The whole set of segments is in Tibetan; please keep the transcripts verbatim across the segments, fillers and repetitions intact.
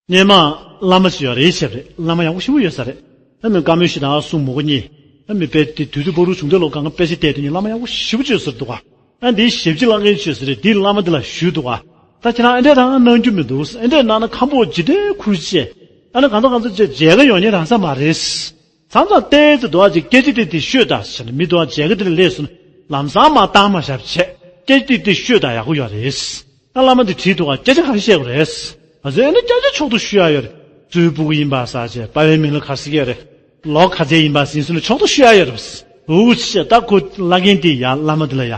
སྔོན་མ་བླ་མ་ཞིག་ཡོད་རེད་བྱས་པ་རེད། བླ་མ་ཡག་པོ་ཞེ་པོ་ཡོད་ས་རེད། ཨ་མི་བཀའ་མོལ་ཞིག་དང་གསུང་མོ་གོ་གཉིས། ཨ་མི་དཔེ་དེ་དུས་ཚོད་པོ་རུ་བྱུང་དེ་ལོ་གང་ག་དཔེ་ཆ་བལྟས་དུས་ནི་བླ་མ་ཡག་པོ་ཞེ་པོ་བྱོས་ཟེར་འདུག་ག་ཨ་འདིའི་ཞབས་ཕྱི་བླ་མཁན་བྱོས་ཟེར་རེད། འདིའི་བླ་མ་འདི་ལ་ཞུས་འདུག་ག་ད་ཁྱེད་རང་ཨ་འདྲས་དང་གནང་རྒྱུ་མི་འདུག་ཨ་འདྲས་གནང་ན་ཁམ་པོ་ཇི་ལྟའི་ཁུར་བྱས། ཨ་ནི་གང་ཚོ་གང་ཚོ་བྱས་མཇལ་ཁ་ཡོང་ཉེན་རང་ས་མ་རེད། མཚམས་མཚམས་ལྟས་ཚེ་འདུག་ཨ་ཅིག་སྐད་ཆ་དེ་དེ་ཤོད་དང་ཟེར་ནས་མི་འདུག་ཨ་མཇལ་ཁ་དེ་ལ་སླེབས་སོང་། ལམ་སང་མ་བཏང་མ་བཞག་བྱས་སྐད་ཆ་དེ་དེ་ཤོད་དང་ཡག་པོ་ཡོད་རེད། ཨ་བླ་མ་དེ་དྲིས་འདུག་ག་སྐད་ཆ་ག་རེ་བཤད་དགོས་རེད། ང་ཚོས་ཨ་ནི་སྐད་ཆ་ཆོག་ཏུ་ཞུ་ཡ་ཡོད་རེད། གཙོ་བོའི་སྤུ་གུ་ཡིན་པ་ས་བྱས་པ་བའི་མིང་ལ་ག་རེ་ཟེར་གྱི་ཡོད་རེད། ལོ་ག་ཚད་ཡིན་པ་ཟིན་སོང་ན་ཆོག་ཏུ་ཞུ་ཡ་ཡོད་རེད། འུ་ཆེ་ད་ཁོ་བླ་རྒན་དེ་ཡ་བླ་མ་དེ་ལ་ཡ་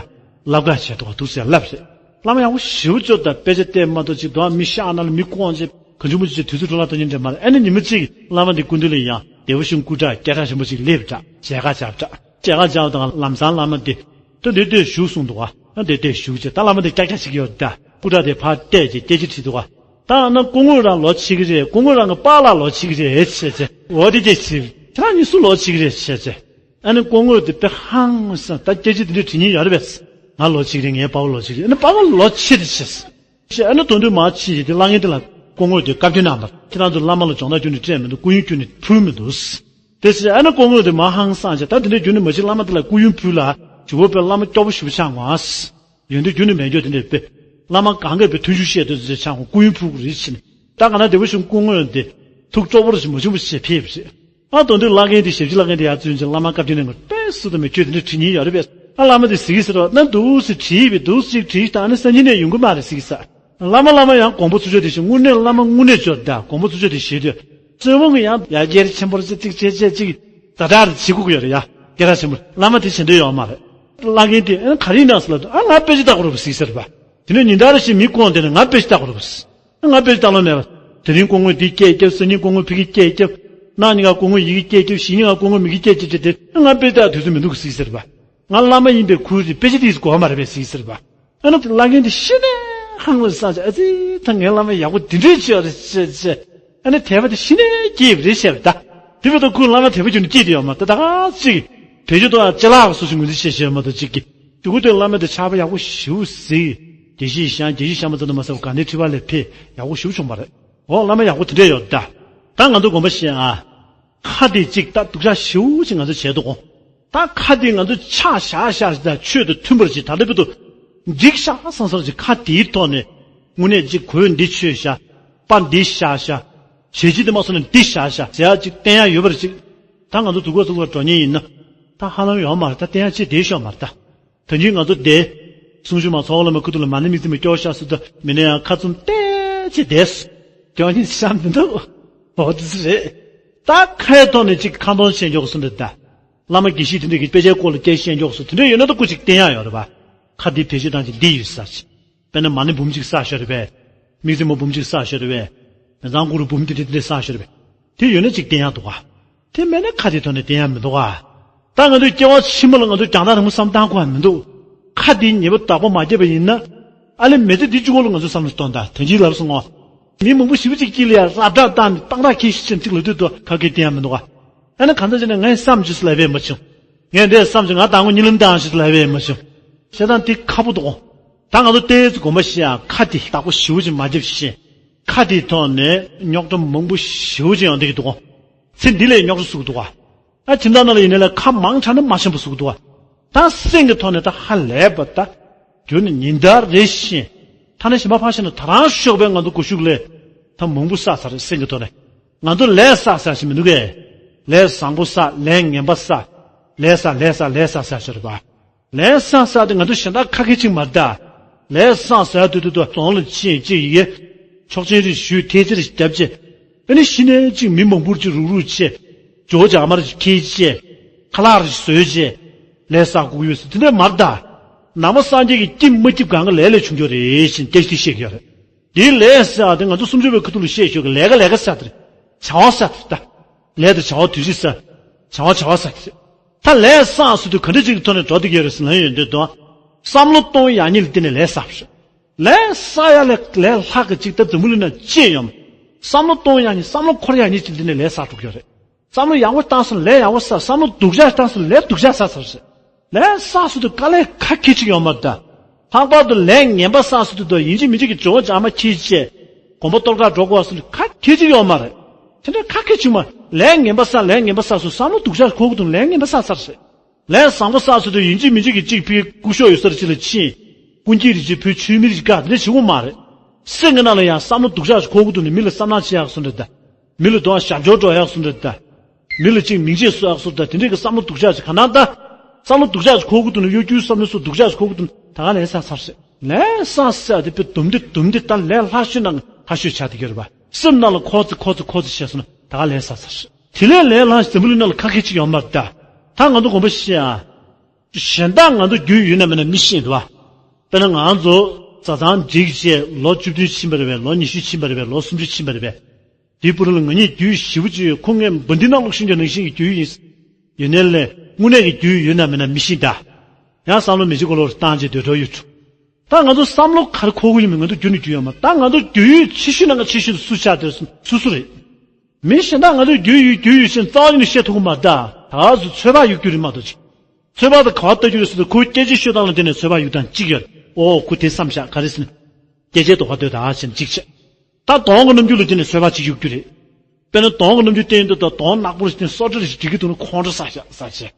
ལབ་ག་བྱས་འདུག་ག་འདུག་ཟེར་ལབ་རེད། བླ་མ་ཡག་པོ་ཞེ་པོ་ཅོ་ད་དཔེ་ཆ་བལྟས་མ་གཏོགས་ཅིག་འདུག་ཨ་མི་ཤག་ན་ལ་མི་ཀོང་ཅིག་ག་ཆུང་མོ་ཅིག་དུས་ཚོད་འགྲོ་ལ་གཏོང་ཉིན་འདྲ་མ་རེད། ཨ་ནི་ཉི་མ་གཅིག་བླ་མ་དེ་སྐུ་མདུན་ལ་ཡང་བདེ་བོ་ཞིང་སྐུ་དྲག་སྐད་གྲགས་ཆེན་པོ་ཅིག་སླེབས་དྲག་མཇལ་ཁ་བྱ་དྲག་མཇལ་ཁ་བྱ་བ་དང་ལམ་སང་བླ་མ་དེ་ད་འདི་ལྟོས་བཞུགས་གསུངས་འདུག་ག་ཨ་འདི་ལྟོས་བཞུགས་ཅེས་ད་བླ་མ་དེ་ཀྱག་ཀྱག་ཞིག་ཡོད་ད་སྐུ་དྲག་དེ་ཕར་བལྟས་ཀྱི་སྐད་ཆ་དྲིས་འདུག་ག་ད་ཨ་ན་སྐུ་ངོ་རང་ལོ་ཆེ་གི་རེད། སྐུ་ངོ་རང་གི་པཱ་ལགས་ལོ་ཆེ་གི་རེད་བྱས་ཚེ་འོ་དེ་སྐད་ཆ་ཁྱེད་རང་གཉིས་སུ་ལོ་ཆེ་གི་རེད་བྱས་ཚེ། ཨ་ནི་སྐུ་ངོ་དེ་དཔེ་ཧང་སང་ད་སྐད་ཆ་དེ་འདྲ་དྲི་ཉེན་ཡོད་རེད་པས། ང་ལོ་ཆེ་གི་རེད། ངའི་པཱ་ལགས་ལོ་ཆེ་གི་རེད། ཨ་ནི་པཱ་ལགས་ལོ་ཆེ་དེ་བྱས། ཞེས་ཨ་ནི་དོན་དུ་མ་ཕྱིན་ཞིག་དེ་བླ་རྒན་དེ་ལ་སྐུ་ངོ་དེ་བཀའ་བཀྱོན་གནང་བར་ཁྱེད་རང་ཚོ་བླ་མ་ལ་སྦྱོང་བརྡར་ཁྱོན་ནས་སྤྲད་མི་འདུག་སྐུ་ཡོན་ཁྱོན་ནས་ཕུལ་མི་འདུག་དེ་ཕྱིར་ཨ་ནི་སྐུ་ངོ་དེ་མ་ཧང་སང་བྱས་ད་དེ་འདྲའི་རྒྱུ་ནི་མ་ཕྱིན་བླ་མ་དེ་ལ་སྐུ་ཡོན་ཕུལ་ལ་ཇུ་བོ་པའི་བླ་མ་སྐྱོ་པོ་ཞུ་བ་ཆགས་ངོ་ཨ། ཡོན་ཏན་རྒྱུ་ནི་མེད་འགྱོ་དེ་འདྲའི་དཔེ། བླ་མ་གང་གས་དཔེ་མཐུན་ཞུ་བཤད་དུས་ཚོད་ཆགས་ངོ་སྐུ་ཡོན་ཕུལ་དགོས་རེད་ཕྱིན། ད་ག་ན་དེ་བོ་ཞིག་སྐུ་ངོ་ཡོན་ཏན་ཐུགས་སྐྱོ་པོ་རུ་ཞིག་མ་བྱུང་བ་ཞིག་ཕེབས་རེད། ཨ་དོན་དུ་བླ་རྒན་དེ་ཞབས་ཕྱི་བླ་རྒན་དེ་ཡར་བཙུན་ཅིང་བླ་མ་བཀའ་བཀྱོན་གནང་དགོས་དཔེ་སུ་དང་མི་ཁྱོད་དེ་འདྲ་དྲི་ཉེན་ཡོད་རེད་པས། ཨ་བླ་མ་དེ་ཟེར་གི་ཟེར་བ་ན་འདུག་སེ་དྲིས་པས་འདུག་སེ་དྲིས་དང་ཨ་ནི་སང་ཉིན་ནས་ཡོང་གི་མ་རེད་ཟེར་གི་ས། བླ་མ་བླ་མ་ཡང་དགོངས་པ་ཚུལ་ཕྱོགས་དེ་བཞིན་དངོས་གནས་བླ་མ་དངོས་གནས་བྱོས་ད་དགོངས་པ་ཚུལ་ཕྱོགས་དེ་བཞིན་དུ། བཙུན་མོ་གི་ཡང་ཡར་རྒྱས་ཆེན་པོར་ཅིག་ཅིག་བྱས་བྱས་ཅིག་ཛ་དྲག་རེ་བྱེད་དགོས་ཀྱི་ཡོད་རེད་ཡ། སྐད་གྲགས་ཆེན་པོ་བླ་མ་དེ་བྱེད་འདོད་ཡོད་མ་རེད། བླ་རྒན་དེ་ཨ་ནི་ག་རེ་ཡིན་ནམ་ཟེར་ལབ་དུས་ཨ་ང་དཔེ་ཆ་ལྟ་དགོས་རེད་པ་ཟེར་གི་ཟེར་བ། དེ་ནས་ཉིན་ལྟར་བཞིན་མི་ཀོང་དེ་ནས་ང་དཔེ་ཆ་ལྟ་དགོས་རེད་པ་ཟེར། ང་དཔེ་ཆ་ལྟ་ལོང་མེད་པ། དེ་རིང་སྐུ་ངོས་འདི་སྐད་རྒྱབ། སང་ཉིན་སྐུ་ངོས་ཕ་གི་སྐད་རྒྱབ། གནངས་ཉིན་ཀ་སྐུ་ངོས་ཡི་གེ་སྐད་རྒྱབ། གཞེས་ཉིན་ཀ་སྐུ་ངོས་མི་གི་སྐད་རྒྱབ་བྱས་ཏེ་ང་དཔེ་ཆ་ལྟ་དུས་ཚོད་མི་འདུག་གི་ཟེར་གི་ཟེར་བ། ང་བླ་མ་ཡིན་པའི་ཁུལ་དེ་དཔེ་ཆ་དེ་ཚོ་གོ་བ་མ་རེད་པས་ཟེར་གི་ཟེར་བ། ཨ་ནི་བླ་རྒན་དེ་ཤི་ནས་ཧང་ལ་སངས་ཅི་ཨ་ཙི་ད་ངའི་བླ་མ་ཡག་པོ་འདི་འདྲས་བྱས་རེད་ཅེས་ཅེས། ཨ་ནི་དད་པ་དེ་ཤི་ནས་སྐྱེས་པ་རེད་བཤད་པ་ད། དེ་བས་ད་ཁོའི་བླ་མ་དད་པ་ཁྱོན་ནས་སྐྱེས་དེ་ཡོད་མ་ད་ད་ག་ཅིག་བེད་སྤྱོད་ཐོག་ལ་ཅི་ལགས་སོ་སོ་ངོས་འཛིན་བྱེད་བྱེད་མ་ད་ཅིག་གི། དེ་ཁོ་དེ་བླ་མ་དེ་ཆགས་པ་ཡག་པོ་ཞེ་པོ་ཟིག་དགེ་བཤེས་ཤང་དགེ་བཤེས་ཤང་མ་ཙམ་དུ་མ་ཟད་པ་དགའ་ལྡན་ཁྲི་པ་ལས་ཕེབས་ཡག་པོ་ཞེ་པོ་བྱུང་བ་རེད། འོ་བླ་མ་ཡག་པོ་དེ་འདྲས་ཡོད་ད། ད་ང་ཚོ་དགོངས་པ་བཞེས་ཨ། ཁ་དེ་གཅིག་ད་སྡུག་ཅག་ཞེ་པོ་ཅིག་ང་ཚོ་བྱས་འདུག་གོ་ད་ཁ་དེ་ང་ཚོ་ཕྱག་བཞག་བཞག་ཅིག་ད་ཆོས་དང་མཐུན་པར་ཅིག་ད་ལྟ་བར་དུ་འགྲིག་ཤག་བསམ་བསམ་ཅིག་ཁ་དེའི་ཐོག་ནས་དངོས་གནས་ཅིག་གོས་འདི་མཆོད་བཞག་པར་འདི་བཞག་བཞག་བྱས་རྗེས་དེ་མ་སོང་ན་འདི་བཞག་བཞག་ཟེར་ཡ་ཅིག་བསྟན་ཡ་ཡོད་པར་ཅིག་ད་ང་ཚོ་དུས་འཁོར་ཚོགས་པར་འགྲོ་མཁན་ཡིན་ན་ད་ཧ་ལམ་ཡོད་མ་རེད། ད་བསྟན་ཡ་ཅིག་བསྡད་ཤོག་མ་རེད་ད། ད་གིན་ང་ཚོ་བསྡད། གསུང་ཆོས་མ་ཚོགས་ལ་མ་ཁུ་ཐུ་ལ་མ་ཎི་དམིགས་བརྩེ་མ་སྐྱོར་ཤག་སུ་ད་མི་ནས་ཡང་ཁ་བཙུམ་བལྟས་ཅིག་བསྡད། སྐྱོར་ཉིན་ཤ་མི་འདུག་འོ་དེ་ཚོ་རེད། ད་ཁ་ཡ་ཐོག་ནས་ཅིག་ཁ་འདོན་བཤད་མགྱོགས་སུ་འདི་ད། བླ་མ་དགེ་བཤེས་དེ་འདྲས་ཀྱི་དཔེ་ཆའི་སྐོར་ལ་སྐད་བཤད་མགྱོགས་སུ་དེ་འདྲས་ཡོད་ན་ད་སྐུ་ཅིག་བསྟན་ཡག་ཡོད་རེད་པ། ཁ་འདི་བེད་སྤྱོད་བཏང་ཅིག་འདི་ཡོད་ས་ཅིག་དཔེར་ན་མ་ཎི་འབུམ་གཅིག་བསགས་ཤོར་རེད་པས། དམིགས་བརྩེ་མ་འབུམ་གཅིག་བསགས་ཤོར་རེད་པས། མི་ཚང་གུ་རུ་འབུམ་དེ་འདྲས་དེ་འདྲས་བསགས་ཤོར་རེད་པས། དེ་ཡོད་ན་ཅིག་བསྟན་ཡག་འདུག་ག་དེ་མེད་ན་ཁ་དེ་ཐོག་ནས་བསྟན་ཡག་མི་འདུག་ག་ད་ང་ཚོའི་སྐྱེ་བ་ཕྱི་མ་ལ་ང་ཚོ་རྒྱང་ཐག་རིང་པོ་བསམ་བཏང་དགོས་ཡག་མི་འདུག་ཁ་དེ་ཉེས་པ་བདག་པོ་མ་བརྒྱབ་པ་ཡིན་ན། ཨ་ལེ་མི་ཚེ་འདི་གཅིག་པོ་ལ་ང་ཚོ་བསམ་བློ་གཏོང་ད་དོན་གཅིག་ལབ་སོང་ངོ་། མི་མང་པོ་ཞེ་པོ་ཅིག་དཀྱིལ་ལ་ཡ་རབ་སྒྲ་བཏང་ནས་གཏང་རག་ཁྱེར་ཤི་ཆེན་གཅིག་ལ་དུས་དུ་ཁ་སྐད་བསྟན་ཡག་མི་འདུག་ག་ཨ་ནི་གང་ལྟར་བྱས་ན་ངས་བསམ་བྱས་སུ་ལབ་པས་མ་བྱུང་། ངས་འདྲས་བསམ་བྱས་ང་དང་པོ་གཉིད་ལམ་བཏང་ཞིག་ལབ་པས་མ་བྱུང་། བྱས་ཙང་འདི་ཁག་པོ་འདུག་གོ་ད་ང་ཚོ་ཏོག་ཙམ་དགོངས་པ་བཞེས་ཡ། ཁ་དེ་བདག་པོ་ཞེ་པོ་ཅིག་མ་བརྒྱབ་བཞིན། ཁ་དེའི་ཐོག་ནས་རྙོག་དྲ་མང་པོ་ཞེ་པོ་ཅིག་ཡོང་བསྡད་ཀྱི་འདུག་གོ་ཚེ་འདི་ལས་རྙོག་དྲ་བཟོ་གི་འདུག་ག་ཨ་ཁྱིམ་ཚང་ནང་ལ་ཡིན་ནའི་ལ་ཁ་མང་དྲགས་ན་མ་འཆམ་པོ་བཟོ་གི་འདུག་ག་ད་སེམས་ཀྱི་ཐོག་ནས་ད་ཧ་ལས་པ་ད། རྒྱུ་ནི་ཉིན་ལྟར་རེ་བཞིན། ཐ་ན་གཞན་པ་ཕར་བཞག་ན་ད་རང་ཤོག་པའི་ང་ཚོ་སྒུལ་ཤུགས་ལས། ད་མང་པོ་བསགས་ཚར་རེད་སེམས་ཀྱི་ཐོག་ནས། ང་ཚོ་ལས་བསགས་བསགས་ཞིག་མི་འདུག་གས། ལས་བཟང་པོ་བསགས་ལས་ངན་པ་བསགས། ལས་བསགས་ལས་བསགས་ལས་བསགས་བསགས་ཤོར་བ། ལས་བསགས་བསགས་དེ་ང་ཚོ་གཞན་དག་ཁ་སྐད་ཅིག་མ་རེད་ད། ལས་བསགས་བསགས་དུས་དུས་དུ་རྫོང་ལ་ཕྱིན་ཅིག་ཡི་གེ། ཆོག་མཆན་རེ་ཞུས་ཐལ་ཚེ་རེ་བརྒྱབ་ཅིག་ཨ་ནི་གཞི་ནས་ཅིག་མི་མང་པོར་ཅིག་རུག་རུག་བྱས། ཇོ་བོ་རྒྱག་མར་ཅིག་ཁྱེར་བྱས། ཁ་ལག་རེ་བཟོས་བྱས། ལས་བསགས་དགོས་ཡོད་ཟེར་དེ་འདྲ་མ་རེད་ད། ནང་པ་སངས་རྒྱས་ཀྱིས་སྐྱིད་མ་སྐྱིད་གང་ག་ལས་ལས་བྱུང་རྒྱུ་རེད་ཞེས་སྐད་ཆ་དེ་བཤད་ཀྱི་ཡོད་རེད། དེའི་ལས་བསགས་དེ་ང་ཚོ་སུམ་ཅུ་པའི་ཁ་ཐུག་ལ་བཤད་ཞོར་གྱི་ལས་ཀ་ལས་ཀ་བསགས་དེ་རེད། བྱ་བ་བསགས་དེ་རེད་ད། ལས་དང་བྱ་བ་དུས་ཅི་བསགས། བྱ་བ་བྱ་བ་བསགས་དེ་རེད། ད་ལས་བསགས་ཟེར་དུས་ག་འདྲ་ཅིག་གི་ཐོག་ནས་འགྲོ་བསྡད་ཀྱི་ཡོད་རེད་ཟེར་ན་ཡོད་འདོད་དོ། བསམ་བློ་གཏོང་ཡག་ཉིད་ལ་བརྟེན་ནས་ལས་བསགས་པ་རེད། ལས་བསགས་ཡག་ལས་ལས་ལྷག་གི་ཅིག་ད་འཛམ་བུ་གླིང་ན་ཅི་ཡོད། བསམ་བློ་གཏོང་ཡག་ཉིད་བསམ་བློ་འཁོར་ཡག་ཉིད་ཅིག་ལ་བརྟེན་ནས་ལས་བསགས་འགྲོ་གི་ཡོད་རེད། བསམ་བློ་ཡག་པོ་བཏང་སོང་ལས་ཡག་པོ་བསགས། བསམ་བློ་སྡུག་ཅག་བཏང་སོང་ལས་སྡུག་ཅག་བསགས་ཚར་ཟེར། ལས་བསགས་སོང་དུས་དཀའ་ལས་ཁག་ཁྱེར་ཅིག་ཡོད་མ་རེད་ད། ལྷག་པར་དུ་ལས་ངན་པ་བསགས་སོང་དུས་དུ་ཡིན་གཅིག་མིན་གཅིག་གི་ཇོ་བོ་རྒྱག་མར་ཁྱེར་བྱས། དགོན་པ་གཏོར་གར་འགྲོ་དགོས་སོང་དུས་ཁ་ ཁྱད་ཅིག་ཡོད་མ་རེད། དེ་འདྲ་ཁ་ཁྱད་ཅིག་མ། ལས་ངན་པ་བསགས། ལས་ངན་པ་བསགས་སོང་། བསམ་བློ་སྡུག་ཅག་འཁོར་གི་འདུག་ལས་ངན་པ་བསགས་ཚར་ཟེར། ལས་བཟང་པོ་བསགས་ཚར་དུས་ཡིན་གཅིག་མིན་གཅིག་གིས་གཅིག་ཕི་སྐུ་ཞབས་ཡོད་ས་རེད། ཅིག་ལ་ཕྱིན། ཀུན་སྐྱིད་རེད་ཅིག་ཕི་ཆུ་མིག་རེད་ཅིག་ག་དེ་འདྲ་བྱེད་དགོས་མ་རེད། སེམས་ཀྱི་ནང་ལ་ཡང་བསམ་བློ་སྡུག་ཅག་ཅིག་འཁོར་གི་འདུག་ནས་མི་ལ་བསམ་ནག་བྱེད་ཡག་བཟོ་འདྲ་ད། མི་ལ་དོ་ཞབས་ཕྱོགས་འགྲོ་ཡག་བཟོ་འདྲ་ད། མི་ལ་ཅིག་མིང་ཆད་གསོད་ཡག་བཟོ་འདྲ་ད། དེ་འདྲའི་གི་བསམ་བློ་སྡུག་ཅག་ཅིག་ག་ནང་ད། བསམ་བློ་སྡུག་ཅག་ཅིག་འཁོར་གི་འདུག་ནས་གཡོ་སྒྱུའི་བསམ་བློ་སོགས་སྡུག་ཅག་ཅིག་འཁོར་གི་འདུག་ད་ག་ལས་བསགས་ཚར་ཟེར། ལས་བསགས་ཟེར་དེ་དཔེ་དུམ་བདེ་དུམ་བདེ་ད་ལས་སླ་ཤོས་ནང་སླ་ཤོས་ཆགས་བསྡད་ཀྱི་ཡོད་རེད་པ། སེམས་ནང་ལ་འཁོར་ཚེ་འཁོར་ཚེ་འཁོར་ཚེ་བྱས་སོང་ན་ད་ག་ལས་བསགས་ཚར་ཟེར། དེ་ལས་ལས་སླ་ཤོས་འཛམ་བུ་གླིང་ནང་ལ་ཁ་ཁད་ཅིག་ཡོད་མ་རེད་ད། ད་ང་ཚོ་དགོངས་པ་བཞེས་ཨ། གཞན་དག་ང་ཚོ་རྒྱུས་ཡོད་ན་མེད་ན་མི་ཤེས་འདུག་བ། དཔེར་ན་ང་ཚོ་བཟའ་ཚང་འགྲིག་བྱས་ལོ་བཅུ་བདུན་ཕྱིན་པ་རེད་པས། ལོ་ཉི་ཤུ་ཕྱིན་པ་རེད་པས། ལོ་སུམ་ཅུ་ཕྱིན་པ་རེད་པས། དེའི་བར་ལ་ང་གཉིས་རྒྱུས་ཞེ་པོ་ཅིག་ཡོད། ཁོ་ངས་འབའ་འདི་ནང་ལོག་ཤིང་ཀྱང་ནང་བཞིན་གྱི་རྒྱུས་ཡིན། ཡོད་ནའི་ལས་དངོས་གནས་ཀྱི་རྒྱུས་ཡོད་ན་མེད་ན་མི་ཤེས་ད། ཡང་བསམ་བློ་མི་བྱེད་གོ་ལོར་བཏང་བྱས་སྡོད་འགྲོ་ཡོད་འགྲོ། ད་ང་ཚོ་བསམ་བློ་ག་རེ་འཁོར་གྱི་ཡོད་མེད་ང་ཚོ་རྒྱུས་ནས་རྒྱུས་ཡོད་མ། ད་ང་ཚོ་རྒྱུས་ཡོད་ཆེ་ཤོས་ནང་གི་ཆེ་ཤོས་དེ་སུ་ཆགས་བསྡད་སོང་། སོ་སོ་རེད། མི་གཞན་དག་ང་ཚོའི་རྒྱུས་ཡོད་རྒྱུས་ཡོད་ཞེས་རྩ་བ་ཉིད་ནས་བཤད་ཐུབ་ཀྱི་མ་རེད་ད། ད་ག་ཟེ་ཚོད་དཔག་གཡུག་རྒྱུ་རེད་མ་གཏོགས་ཅིག་ཚོད་དཔག་དེ་ག་པར་ལྟ་རྒྱུ་རེད་ཟེར་དུས་ཁོའི་སྐད་ཆ་ཤོད་སྟངས་ལ་བརྟེན་ནས་ཚོད་དཔག་གཡུག་སྟངས་གཅིག་ཡོད་རེད། ཨོ་ཁོ་དེ་བསམ་བཞག་ག་རེ་ཟེར་ན། སྐད་ཆའི་ཐོག་ཁ་ལྟོས་ད་ཞེས་གཅིག་བྱས། ད་གདོང་གི་རྣམ་འགྱུར་ལ་བརྟེན་ནས་ཚོད་དཔག་གཅིག་གཡུག་རྒྱུ་རེད། དཔེར་ན་གདོང་གི་རྣམ་འགྱུར་བསྟན་དུས་ད་གདོང་ནག་པོ་རེ་བསྟན་སོ་འདྲ་རེ་ཞིག་འགྲིག་གི་འདུག་ན་ཁོང་ཁྲོ་ཟ་བཞག་ཟ་བྱས།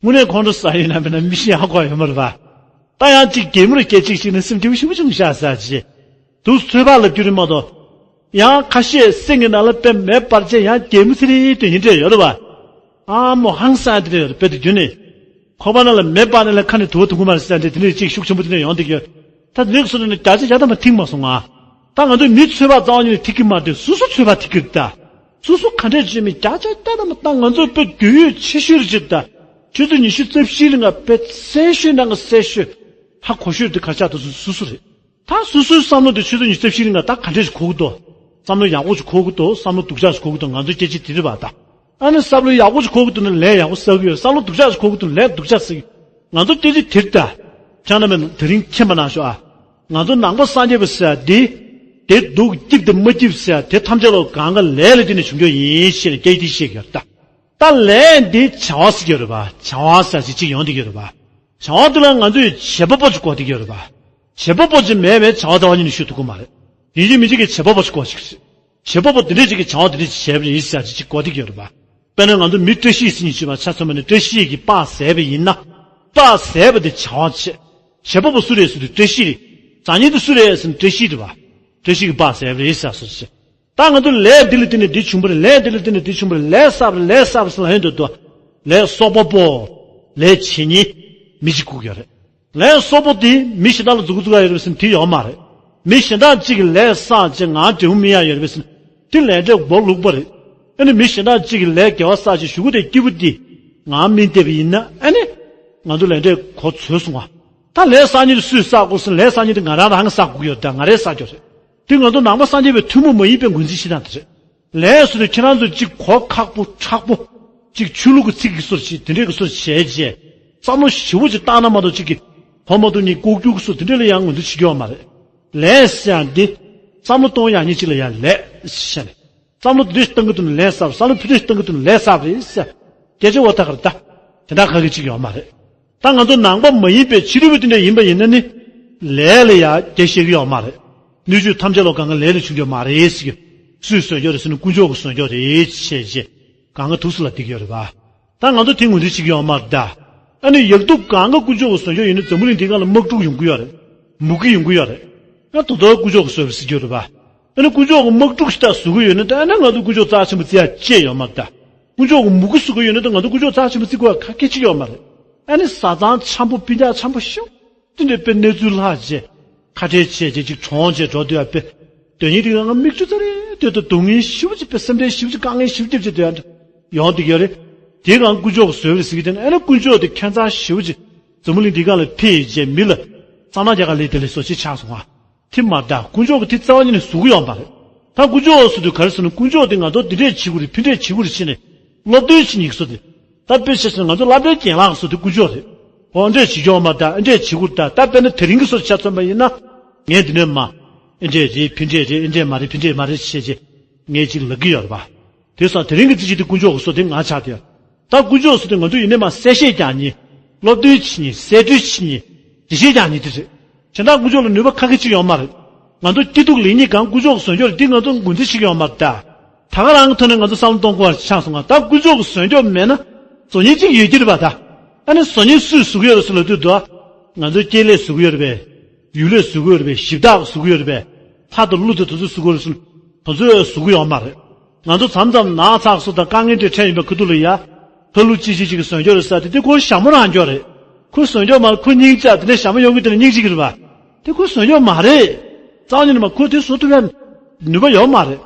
དངོས་གནས་ཁོང་ཁྲོ་ཟ་ཡོད་ན་མེད་ན་མི་ཤེས་ཧ་གོ་ཡོད་མ་རེད་པ། ད་ཡང་གཅིག་གད་མོ་རེ་སྐད་ཅིག་ཞིག་ནས་སེམས་སྐྱིད་པོ་ཞེ་པོ་བྱུང་ཤག་ཟེར་ཅིག་དུ་ཚོད་དཔག་ལབ་རྒྱུ་རེད་མ་གཏོགས། ཡང་ཁ་ཤས་སེམས་ཀྱི་ནང་ལ་དཔེ་མེ་འབར་བྱས་ཡང་གད་མོ་ཚིག་རེ་དོན་སྙིང་འདྲ་ཡོད་རེད་པ། ཨ་མོ་ཧང་སང་དེ་འདྲ་ཡོད་རེད། དཔེ་དེ་རྒྱུན་ནས། ཁོག་པ་ནང་ལ་མེ་འབར་ནས་ལ་ཁ་ནས་དུ་བ་དུ་གུ་མར་ཟེར་འདྲ་དེ་འདྲའི་གཅིག་ཤུགས་ཆེན་པོ་དེ་འདྲ་ཡོང་བསྡད་ཀྱི་ཡོད། ད་ལེགས་སོ་ནས་བརྒྱ་ཆ་བརྒྱ་ཐམ་པ་ཐིག་མ་སོང་ང་། ད་ང་ཚོས་མི་ཚོད་དཔག་རྩ་བ་ཉིད་ནས་ཐིག་གི་མ་རེད། སོ་སོ་ཚོད་དཔག་ཐིག་གི་རེད་ད། སོ་སོ་ག་འདྲས་བྱས་མི་བརྒྱ་ཆ་བརྒྱ་ཐམ་པ་ད་ང་ཚོ་དཔེ་རྒྱུས་ཡོད་ཆེ་ཤོས་རེད་ཅེས་ད། ཆུ་ཚོད་ཉི་ཤུ་རྩ་བཞིའི་རིང་ལ་དཔེ་གསལ་ཤོས་ནང་གི་གསལ་ཤོས། ཧ་གོ་ཤོས་དེ་ག་ཆགས་འདུག་སོ་སོ་རེད། ད་སོ་སོའི་བསམ་བློ་དེ་ཆུ་ཚོད་ཉི་ཤུ་རྩ་བཞིའི་རིང་ལ་ད་ག་འདྲས་ཤིག་གོ་གི་འདུག་བསམ་བློ་ཡག་པོ་ཞིག་གོ་གི་འདུག་བསམ་བློ་སྡུག་ཅག་ཞིག་གོ་གི་འདུག་ང་ཚོའི་སྐད་ཆ་དེ་རེད་པ་ད། ཨ་ནི་བསམ་བློ་ཡག་པོ་ཞིག་གོ་གི་འདུག་ན་ལས་ཡག་པོ་བསགས་ཀྱི་ཡོད། བསམ་བློ་སྡུག་ཅག་ཞིག་གོ་གི་འདུག་ན་ལས་སྡུག་ཅག་བསགས་ཀྱི་ཡོད། ང་ཚོ་སྐད་ཆ་དེ་རེད་ད། ཁྱེད་རྣམ་པས་དེ་རིང་མཁྱེན་པ་གནང་ཤོག་ཨ། ང་ཚོ་ནང་པ་སངས་རྒྱས་པ་ཟེར་ཡ་འདི། དེ་སྡུག་སྐྱིད་དེ་མ་སྐྱིད་ཟེར་ཡ་དེ་ཐམས་ཅད་ལོ་གང་ག་ལས་ལ་བརྟེན་ནས་བྱུང་རྒྱུ་ཡིན་ཞེས་ནས་སྐད་ཆ་དེ་བཤད་ཀྱི་ཡོད་ད། ད་ལས་འདི་བྱ་བ་ཟེར་གྱི་ཡོད་རེད་པ། བྱ་བ་ཟེར་ཅིག་ཅིག་ཡོང་བསྡད་ཀྱི་ཡོད་རེད་པ། བྱ་བ་འདི་ལ་ང་ཚོས་བྱེད་པ་པོ་ཅིག་དགོས་བསྡད་ཀྱི་ཡོད་རེད་པ། བྱེད་པ་པོ་ཅིག་མེད་པའི་བྱ་བ་ལྟ་བ་ཉིད་ནས་ཞུ་ཐུབ་ཀྱི་མ་རེད། ཡིན་གཅིག་མིན་གཅིག་གི་བྱེད་པ་པོ་ཅིག་དགོས་ཅིག་རེད། བྱེད་པ་པོ་འདི་འདྲས་ཅིག་གིས་བྱ་བ་འདི་འདྲས་ཅིག་བྱས་པ་ཡིན་ཟེར་ཅིག་ཅིག་དགོས་བསྡད་ཀྱི་ཡོད་རེད་པ། དཔེར་ན་ང་ཚོ་མི་བཀྲ་ཤིས་ཟེར་མཁན་ཅིག་ཡོད་པ་ཆ་མཚོན་པ་ནི་བཀྲ་ཤིས་ཀྱིས་པགས་བཟས་པ་ཡིན་ན། པགས་བཟས་པ་དེ་བྱ་བ་བྱེད། བྱེད་པ་པོ་སུ་རེད་ཟེར་དུས་བཀྲ་ཤིས་རེད། བཟའ་མཁན་དེ་སུ་རེད་ཟེར་ན་བཀྲ་ཤིས་རེད་པ། བཀྲ་ཤིས་ཀྱིས་པགས་བཟས་པ་རེད་ཟེར་སོ་ཞེས། ད་ང་ཚོ་ལས་འདི་ལ་བརྟེན་ནས་འདི་བྱུང་བ་རེད། ལས་འདི་ལ་བརྟེན་ནས་འདི་བྱུང་བ་རེད། ལས་བསགས་པ་རེད། ལས་བསགས་པ་ཟེར་ལབ་ཡོང་དུས་དོ། ལས་གསོག་པ་པོ། ལས་བྱེད་མཁན། མི་གཅིག་སྒུག་ཡོད་རེད། ལས་གསོག་པོ་དེ་མི་གཞན་དག་ལ་མཛུབ་གུ་བཙུགས་ཡ་ཡོད་རེད་པས་ཟེར་ན་དེ་ཡོད་མ་རེད། མི་གཞན་དག་གཅིག་གིས་ལས་བསགས་བྱས་ང་འབྲས་བུ་སྨིན་ཡ་ཡོད་རེད་པས་ཟེར་ན་དེ་ལས་འབྲས་སྒོ་ལུག་པ་རེད། ཨ་ནི་མི་གཞན་དག་གཅིག་གིས་ལས་དགེ་བ་བསགས་བྱས་གཞུག་གུ་དེ་སྐྱིད་པོ་དེ་ང་སྨིན་བསྡད་པ་ཡིན་ན་ཨ་ནི་ང་ཚོ་ལས་འབྲས་གོ་ཚོད་སོང་བ། ད་ལས་བསགས་མཁན་དེ་སུས་བསགས་དགོས་ཟེར་ན་ལས་བསགས་མཁན་དེ་ང་རང་རང་བསགས་དགོས་ཀྱི་ཡོད་རེད། ད་ང་རས་བསགས་རྒྱུ་རེད། དེ་ང་ཚོ་ནང་པ་སངས་རྒྱས་པའི་ཐུན་མོང་མ་ཡིན་པའི་ངོས་འཛིན་བྱེད་སྟངས་དེ་རེད། ལས་སུ་དེ་ཁྱེད་རང་ཚོ་གཅིག་གོ་ཁག་པོ་མཁྲེགས་པོ། གཅིག་ཆོས་ལུགས་ཀྱི་ཚིག་གི་སོར་ཞིག་དེ་འདྲས་ཀྱི་སོར་བྱས་རྗེས། བསམ་བློ་ཞེ་པོ་ཅིག་བཏང་ན་མ་གཏོགས་གཅིག་གིས་གོ་མ་ཐུབ་མཁན་ལྐོག་གྱུར་གྱི་སོར་དེ་འདྲས་ལ་ཡང་ངོས་འཛིན་བྱེད་ཀྱི་ཡོད་མ་རེད། ལས་ཟེར་ཡང་འདི། བསམ་བློ་གཏོང་ཡག་མཁན་ཅིག་ལ་ཡང་ལས་ཟེར་ནས། བསམ་བློ་དེ་འདྲས་ཞིག་བཏང་གི་འདུག་ན་ལས་བསགས། བསམ་བློ་ཕུ་འདྲས་ཞིག་བཏང་གི་འདུག་ན་ལས་བསགས་རེད་ཟེར། སྐད་ཆ་འོ་ད་གར་ད། དེ་འདྲ་ག་གི་ཅིག་ཡོད་མ་རེད། ད་ང་ཚོ་ནང་པ་མ་ཡིན་པའི་ཕྱི་རོལ་པ་དེ་འདྲ་ཡིན་པ་ཡིན་ན་ནི། ལས་ལ་ཡང་རྒྱ་བཤད་ཀྱི་ཡོད་མ་རེད། སྣོད་བཅུད་ཐམས་ཅད་ལོ་གང་ག་ལས་ལས་བྱུང་རྒྱུ་མ་རེད་ཟེར་གྱི། སུས་བཟོས་རྒྱུ་རེད་ཟེར་ན་དཀོན་མཆོག་གིས་བཟོས་རྒྱུ་རེད་བྱས་རྗེས། གང་ག་ཐུགས་སུ་ལ་འདི་གི་ཡོད་རེད་པ། ད་ང་ཚོ་དེ་ངོས་འཛིན་བྱེད་ཀྱི་ཡོད་མ་རེད་ད། ཨ་ནི་ཡག་སྡུག་གང་ག་དཀོན་མཆོག་གིས་བཟོས་རྒྱུ་ཡིན་ན་འཛམ་བུ་གླིང་འདི་སྒང་ལ་དམག་འཁྲུག་ཡོང་གི་ཡོད་རེད། མུ་གེ་ཡོང་གི་ཡོད་རེད། ཨ་ད་དུང་དཀོན་མཆོག་གིས་བཟོས་པ་ཟེར་རྒྱུ་རེད་པ། ཨ་ནི་དཀོན་མཆོག་གིས་དམག་འཁྲུག་ཞིག་ད་བཟོ་གི་ཡོད་ན་ད་ཨ་ནི་ང་ཚོ་དཀོན་མཆོག་རྩ་ཆེན་པོ་བརྩི་ཡ་ཅི་ཡོད་མ་རེད་ད། དཀོན་མཆོག་གིས་མུ་གེ་བཟོ་གི་ཡོད་ན་ད་ང་ཚོ་དཀོན་མཆོག་རྩ་ཆེན་པོ་བརྩི་དགོས་ཡ་ག་གེ་ཅི་ཡོད་མ་རེད། ཨ་ནི་བཟའ་ཚང་འཆམ་པོ་སྤུན་ཀྱག་འཆམ་པོ་ཤོག་དེ་འདྲའི་དཔེ་གནས་ཚུལ་ལྷག་བྱས། ཁ་བྲལ་བྱས་རྗེས་ཅིག་གྲོངས་བྱས་འགྲོ་དུས་ཨ་དཔེ། དོན་སྙིང་དེ་གང་མིག་ཆུ་ཚ་རེ་དོད་དོ་སྡུག་བསྔལ་ཞེ་པོ་ཅིག་དཔེ་སེམས་ཁྲལ་ཞེ་པོ་ཅིག་དཀའ་ངལ་ཞེ་པོ་ཅིག་དོད་ཡ་ཡོང་དེ་ཡོད་རེད། དེ་གང་དཀོན་མཆོག་གིས་བཟོས་པ་རེད་ཟེར་གི་དེ་ཨ་ནི་དཀོན་མཆོག་དེ་ཁྱད་མཚར་ཞེ་པོ་ཅིག་འཛམ་བུ་གླིང་འདི་སྒང་ལ་ཕེབས་རྗེས་མི་ལ་གཙང་ནག་རྒྱ་གར་ལས་དེ་ལས་བཟོ་ཅིག་ཆགས་སོང་ང་། དེ་མ་རེད་ད། དཀོན་མཆོག་གིས་དེ་རྩ་བ་ཉིད་ནས་བཟོ་གི་ཡོད་མ་རེད། ད་དཀོན་མཆོག་ཟེར་དུས་ག་རེ་ཟེར་ན་དཀོན་མཆོག་དེ་ང་ཚོ་འདི་འདྲས་བྱེད་དགོས་རེད་ཕི་འདྲས་བྱེད་དགོས་རེད་ཟེར་ནས་སློབ་སྟོན་བྱེད་མཁན་གྱི་བཟོ་དེ། ད་དཔེ་བཞག་ཟེར་ན་ང་ཚོ་སློབ་གྲྭའི་རྒན་ལགས་བཟོ་དེ་དཀོན་མཆོག་རེད། འོ་འདྲས་བྱེད་ཀྱི་ཡོད་མ་རེད་ད། འདྲས་བྱེད་དགོས་རེད་ད། ད་དཔེར་ན་དེ་རིང་གི་བཟོ་ཆ་མཚོན་པ་ཡིན་ན། ངས་འདི་ནས་མ། འདི་འདྲས་རེད་ཕི་འདྲས་རེད་འདི་འདྲས་མ་རེད་ཕི་འདྲས་མ་རེད་བྱས་རྗེས། ངས་ཅིག་ལབ་ཀྱི་ཡོད་རེད་པ། དེ་སོང་དེ་རིང་གི་རྩིས་གཞི་དེ་དཀོན་མཆོག་གི་བཟོ་དེ་ང་ཆགས་དེ། ད་དཀོན་མཆོག་གི་བཟོ་དེ་ང་ཚོ་ཡིན་ནའི་མ་གསལ་བཤད་རྒྱག་མཁན། སློབ་སྟོན་བྱེད་མཁན། གསལ་སྒྲོན་བྱེད་མཁན། འགྲེལ་བཤད་རྒྱག་མཁན་དེ་རེད། གཞན་དག་དཀོན་མཆོག་ལ་ནུས་པ་ཁ་ཁེ་ཅིག་ཡོད་མ་རེད། ང་ཚོ་སྐྱིད་སྡུག་ལེགས་ཉེས་གང་དཀོན་མཆོག་གིས་བཟོས་ཡོད་རེད། འདི་ང་ཚོ་འགོ་འཛིན་བྱེད་ཀྱི་ཡོད་མ་རེད་ད། ད་ག་རང་གི་ཐོག་ནས་ང་ཚོ་བསམ་བློ་གཏོང་དགོས་པ་ཆགས་སོང་ང་། ད་དཀོན་མཆོག་གིས་བཟོས་ཡོད་མེད་ན་བཟོ་མཁན་གཅིག་ཡོད་ཀྱི་རེད་པ། ད་ཨ་ནི་བཟོ་མཁན་སུས་བཟོ་གི་ཡོད་རེད་ཟེར་ལབ་དུས་དུ། ང་ཚོའི་སྐྱེས་ལས་བཟོ་གི་ཡོད་རེད་པས། ཡུལ་ལས་བཟོ་གི་ཡོད་རེད་པས། གཞི་བདག་གིས་བཟོ་གི་ཡོད་རེད་པས། ལྷ་དང་ཀླུ་དང་དེ་ཚོས་བཟོ་གི་ཡོད་རེད་ཟེར་ན་དེ་ཚོས་བཟོ་གི་ཡོད་མ་རེད། ང་ཚོ་མཚམས་མཚམས་ནག་ཚགས་སུ་དང་དཀའ་ངལ་འདྲ་འཕྲད་ཡིན་པའི་ཁུ་ཐུག་ལ་ཡ། ཕ་ལུ་ཅི་ཅི་ཅིག་གིས་བཟོས་ཡོད་རེད་ཟེར་དེ་དེ་ཁོའི་ཞྭ་མོ་རང་འགྱོ་རེད། ཁོས་བཟོས་ཡོད་མ་རེད། ཁོ་སྙིང་རྗེ་དེ་ནས་ཞྭ་མོ་ཡོང་གི་དེ་ནས་སྙིང་རྗེ་གི་རེད་པ། དེ་ཁོས་བཟོས་ཡོད་མ་རེད། རྩ་བ་ཉིད་ནས་མ་ཁོས་དེ་བཟོ་ཐུབ་ཡ་ནུས་པ་ཡོད་མ་རེད།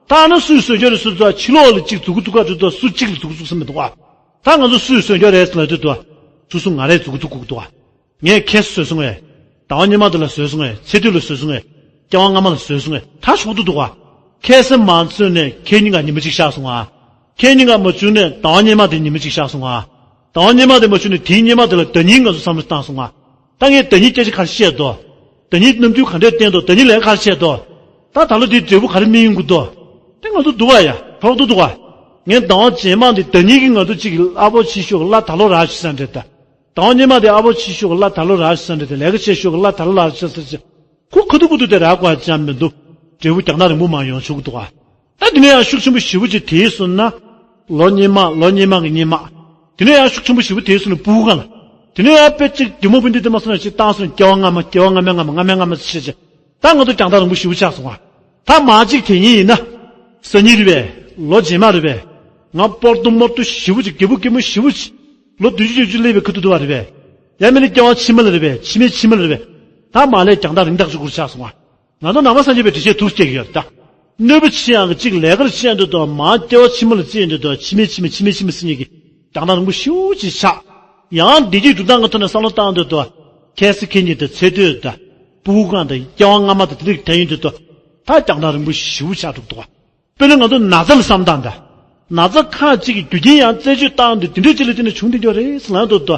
ད་ནི་སུས་བཟོས་ཡོད་རེད་ཟེར་དུས་ཕྱི་ལོགས་ལ་གཅིག་བཟོ་གི་འདུག་ག་ཟེར་དུས་སུ་གཅིག་ལ་བཟོ་གི་འདུག་ཟེར་མི་འདུག་ག་ད་ང་ཚོ་སུས་བཟོས་ཡོད་རེད་ཟེར་ལབ་དུས་དུ། སོ་སོ་ང་རས་བཟོ་གི་འདུག་ག་འདུག་ག་ངས་ཁ་སང་བཟོས་སོང་ངས། ཟླ་བ་སྔོན་མ་དེ་ལ་བཟོས་སོང་ངས། ཚེས་དྲུག་ལ་བཟོས་སོང་ངས། སྐྱེ་བ་སྔ་མ་ལ་བཟོས་སོང་ངས། ད་ཞོག་ཏུ་འདུག་ག་ཁ་སང་མ་བཟོས་ནས་ཁྱེད་གཉིས་ཀ་ཉི་མ་གཅིག་ཆགས་སོང་ང་། ཁྱེད་གཉིས་ཀ་མ་བྱུང་ནས་ཟླ་བ་སྔོན་མ་དེ་ཉི་མ་གཅིག་ཆགས་སོང་ང་། ཟླ་བ་སྔོན་མ་དེ་མ་བྱུང་ནས་དེའི་སྔོན་མ་དེ་ལ་ཟླ་ཉིན་ང་ཚོ་བསམ་བློ་བཏང་སོང་ང་། ད་ངས་ཟླ་ཉིན་སྐད་ཆ་ག་རེ་བཤད་འདུག་ཟླ་ཉིན་རྣམ་འགྱུར་ག་འདྲས་བསྟན་འདུག་ཟླ་ཉིན་ལས་ཀ་ག་རེ་བྱས་འདུག་ད་ད་ལོ་དེའི་འབྲས་བུ་ག་རེ་སྨིན་ཡོང་གི་འདུག་དེ་ང་ཚོ་འདུག་ག་ཡ་ཞོག་ཏུ་འདུག་ག་ངས་ཟླ་བ་རྗེས་མ་དེ་ཟླ་ཉིན་གྱི་ང་ཚོ་གཅིག་གི་ཨ་ཕོ་ཆེ་ཤོས་ཀྱི་བླ་དར་ལོ་ར་ཞུ་ས་འདྲ་ད། ཟླ་བ་སྔོན་མ་དེ་ཨ་ཕོ་ཆེ་ཤོས་ཀྱི་བླ་དར་ལོ་ར་ཞུ་ས་འདྲ་དེ་ལས་ཀ་ཆེ་ཤོས་ཀྱི་བླ་དར་ལོ་ར་ཞུ་ས་ཟེར་ཅིག་ཁོ་ཁ་ཐུག་ཁུ་ཐུག་དེ་རག་དགོས་ཅང་མི་འདུག་འབྲས་བུ་རྒྱང་ཐག་རིང་པོ་མ་ཡོང་ཆོག་གི་འདུག་ག་ད་དེ་ནས་ཡང་ཤུགས་ཆེན་པོ་ཞེ་པོ་ཅིག་དེའི་སོང་ན། ལོ་སྔོན་མ་ལོ་སྔོན་མ་གི་སྔོན་མ། དེ་ནས་ཡང་ཤུགས་ཆེན་པོ་ཞེ་པོ་དེའི་སོང་ན་ཕྲུ་གུ་སྒང་ལ། དེ་ནས་ཡང་དཔེ་ཅིག་དེ་མོ་བུ་འདི་དེ་མ་སོང་ན་ཅིག་བཏང་སོང་སྐྱེ་བ་སྔ་མ་སྐྱེ་བ་སྔ་མའི་སྔ་མ་སྔ་མའི་སྔ་མ་ཟེར་ཅིག་ད་ང་ཚོ་རྒྱང་ཐག་རིང་པོ་ཞེ་པོ་ཆགས་སོང་ང་། ད་མ་གཅིག་དེ་ཉིན་ཡིན་ན། སང་ཉིན་རེད་པས། ལོ་རྗེས་མ་རེད་པས། ང་སྤོར་ཏོ་མོར་ཏོ་ཞེ་པོ་ཅིག་རྒད་པོ་རྒན་པོ་ཞེ་པོ་ཅིག་ལོ་བདུན་ཅུ་བརྒྱད་ཅུ་སླེབས་པའི་ཁ་ཐུག་འདུག་པ་རེད་པས། ཡང་མིན་ན་སྐྱེ་བ་ཕྱི་མ་ལ་རེད་པས། ཕྱི་མའི་ཕྱི་མ་ལ་རེད་པས། ད་མ་ལས་རྒྱང་ཐག་རིང་ཐག་ཆོད་ཁུལ་ཆགས་སོང་ང་། ང་ཚོ་ནང་པ་སངས་རྒྱས་པའི་འགྲེལ་བཤད་ཐུགས་སྐྱེ་གི་ཡོད་རེད་ད། གནོད་པ་ཆེ་ཡང་གི་གཅིག་ལས་ཀར་ཆེ་ཡང་དུ་དོ་མ་སྐྱེ་བ་ཕྱི་མ་ལ་བརྩི་ཡང་དུ་དོ་ཕྱི་མའི་ཕྱི་མ་ཕྱི་མའི་ཕྱི་མ་ཟེར་མཁན་གྱི་རྒྱང་ཐག་རིང་པོ་ཞེ་པོ་ཅིག་ཆགས། ཡང་བདེ་སྐྱིད་སྒྲུབ་སྟངས་ཀྱི་ཐོག་ནས་བསམ་བློ་བཏང་དུ་དོ། ཁ་སང་ཁ་ཉིན་དང་ཚེས་དུས་དང་། ཕྲུ་གུ་སྒང་དང་སྐྱེ་བ་སྔ་མ་དང་དེ་འདྲ་གི་དེ་ཡིན་དུ་དོ། ད་རྒྱང་ཐག་རིང་པོ་ཞེ་པོ་ཆགས་འགྲོ་གི་འདུག་ག་དཔེར་ན་ང་ཚོ་ན་ཚ་ལ་བསམ་སྟངས་དང་། ན་ཚ་ཁག་ཅིག་གི་རྒྱུ་རྐྱེན་ཡང་རྩད་གཅོད་བཏང་དུས་དེ་འདྲའི་ཅིག་ལ་བརྟེན་ནས་བྱུང་བསྡད་ཀྱི་ཡོད་རེད་ཟེར་ལབ་འདུག་དོ།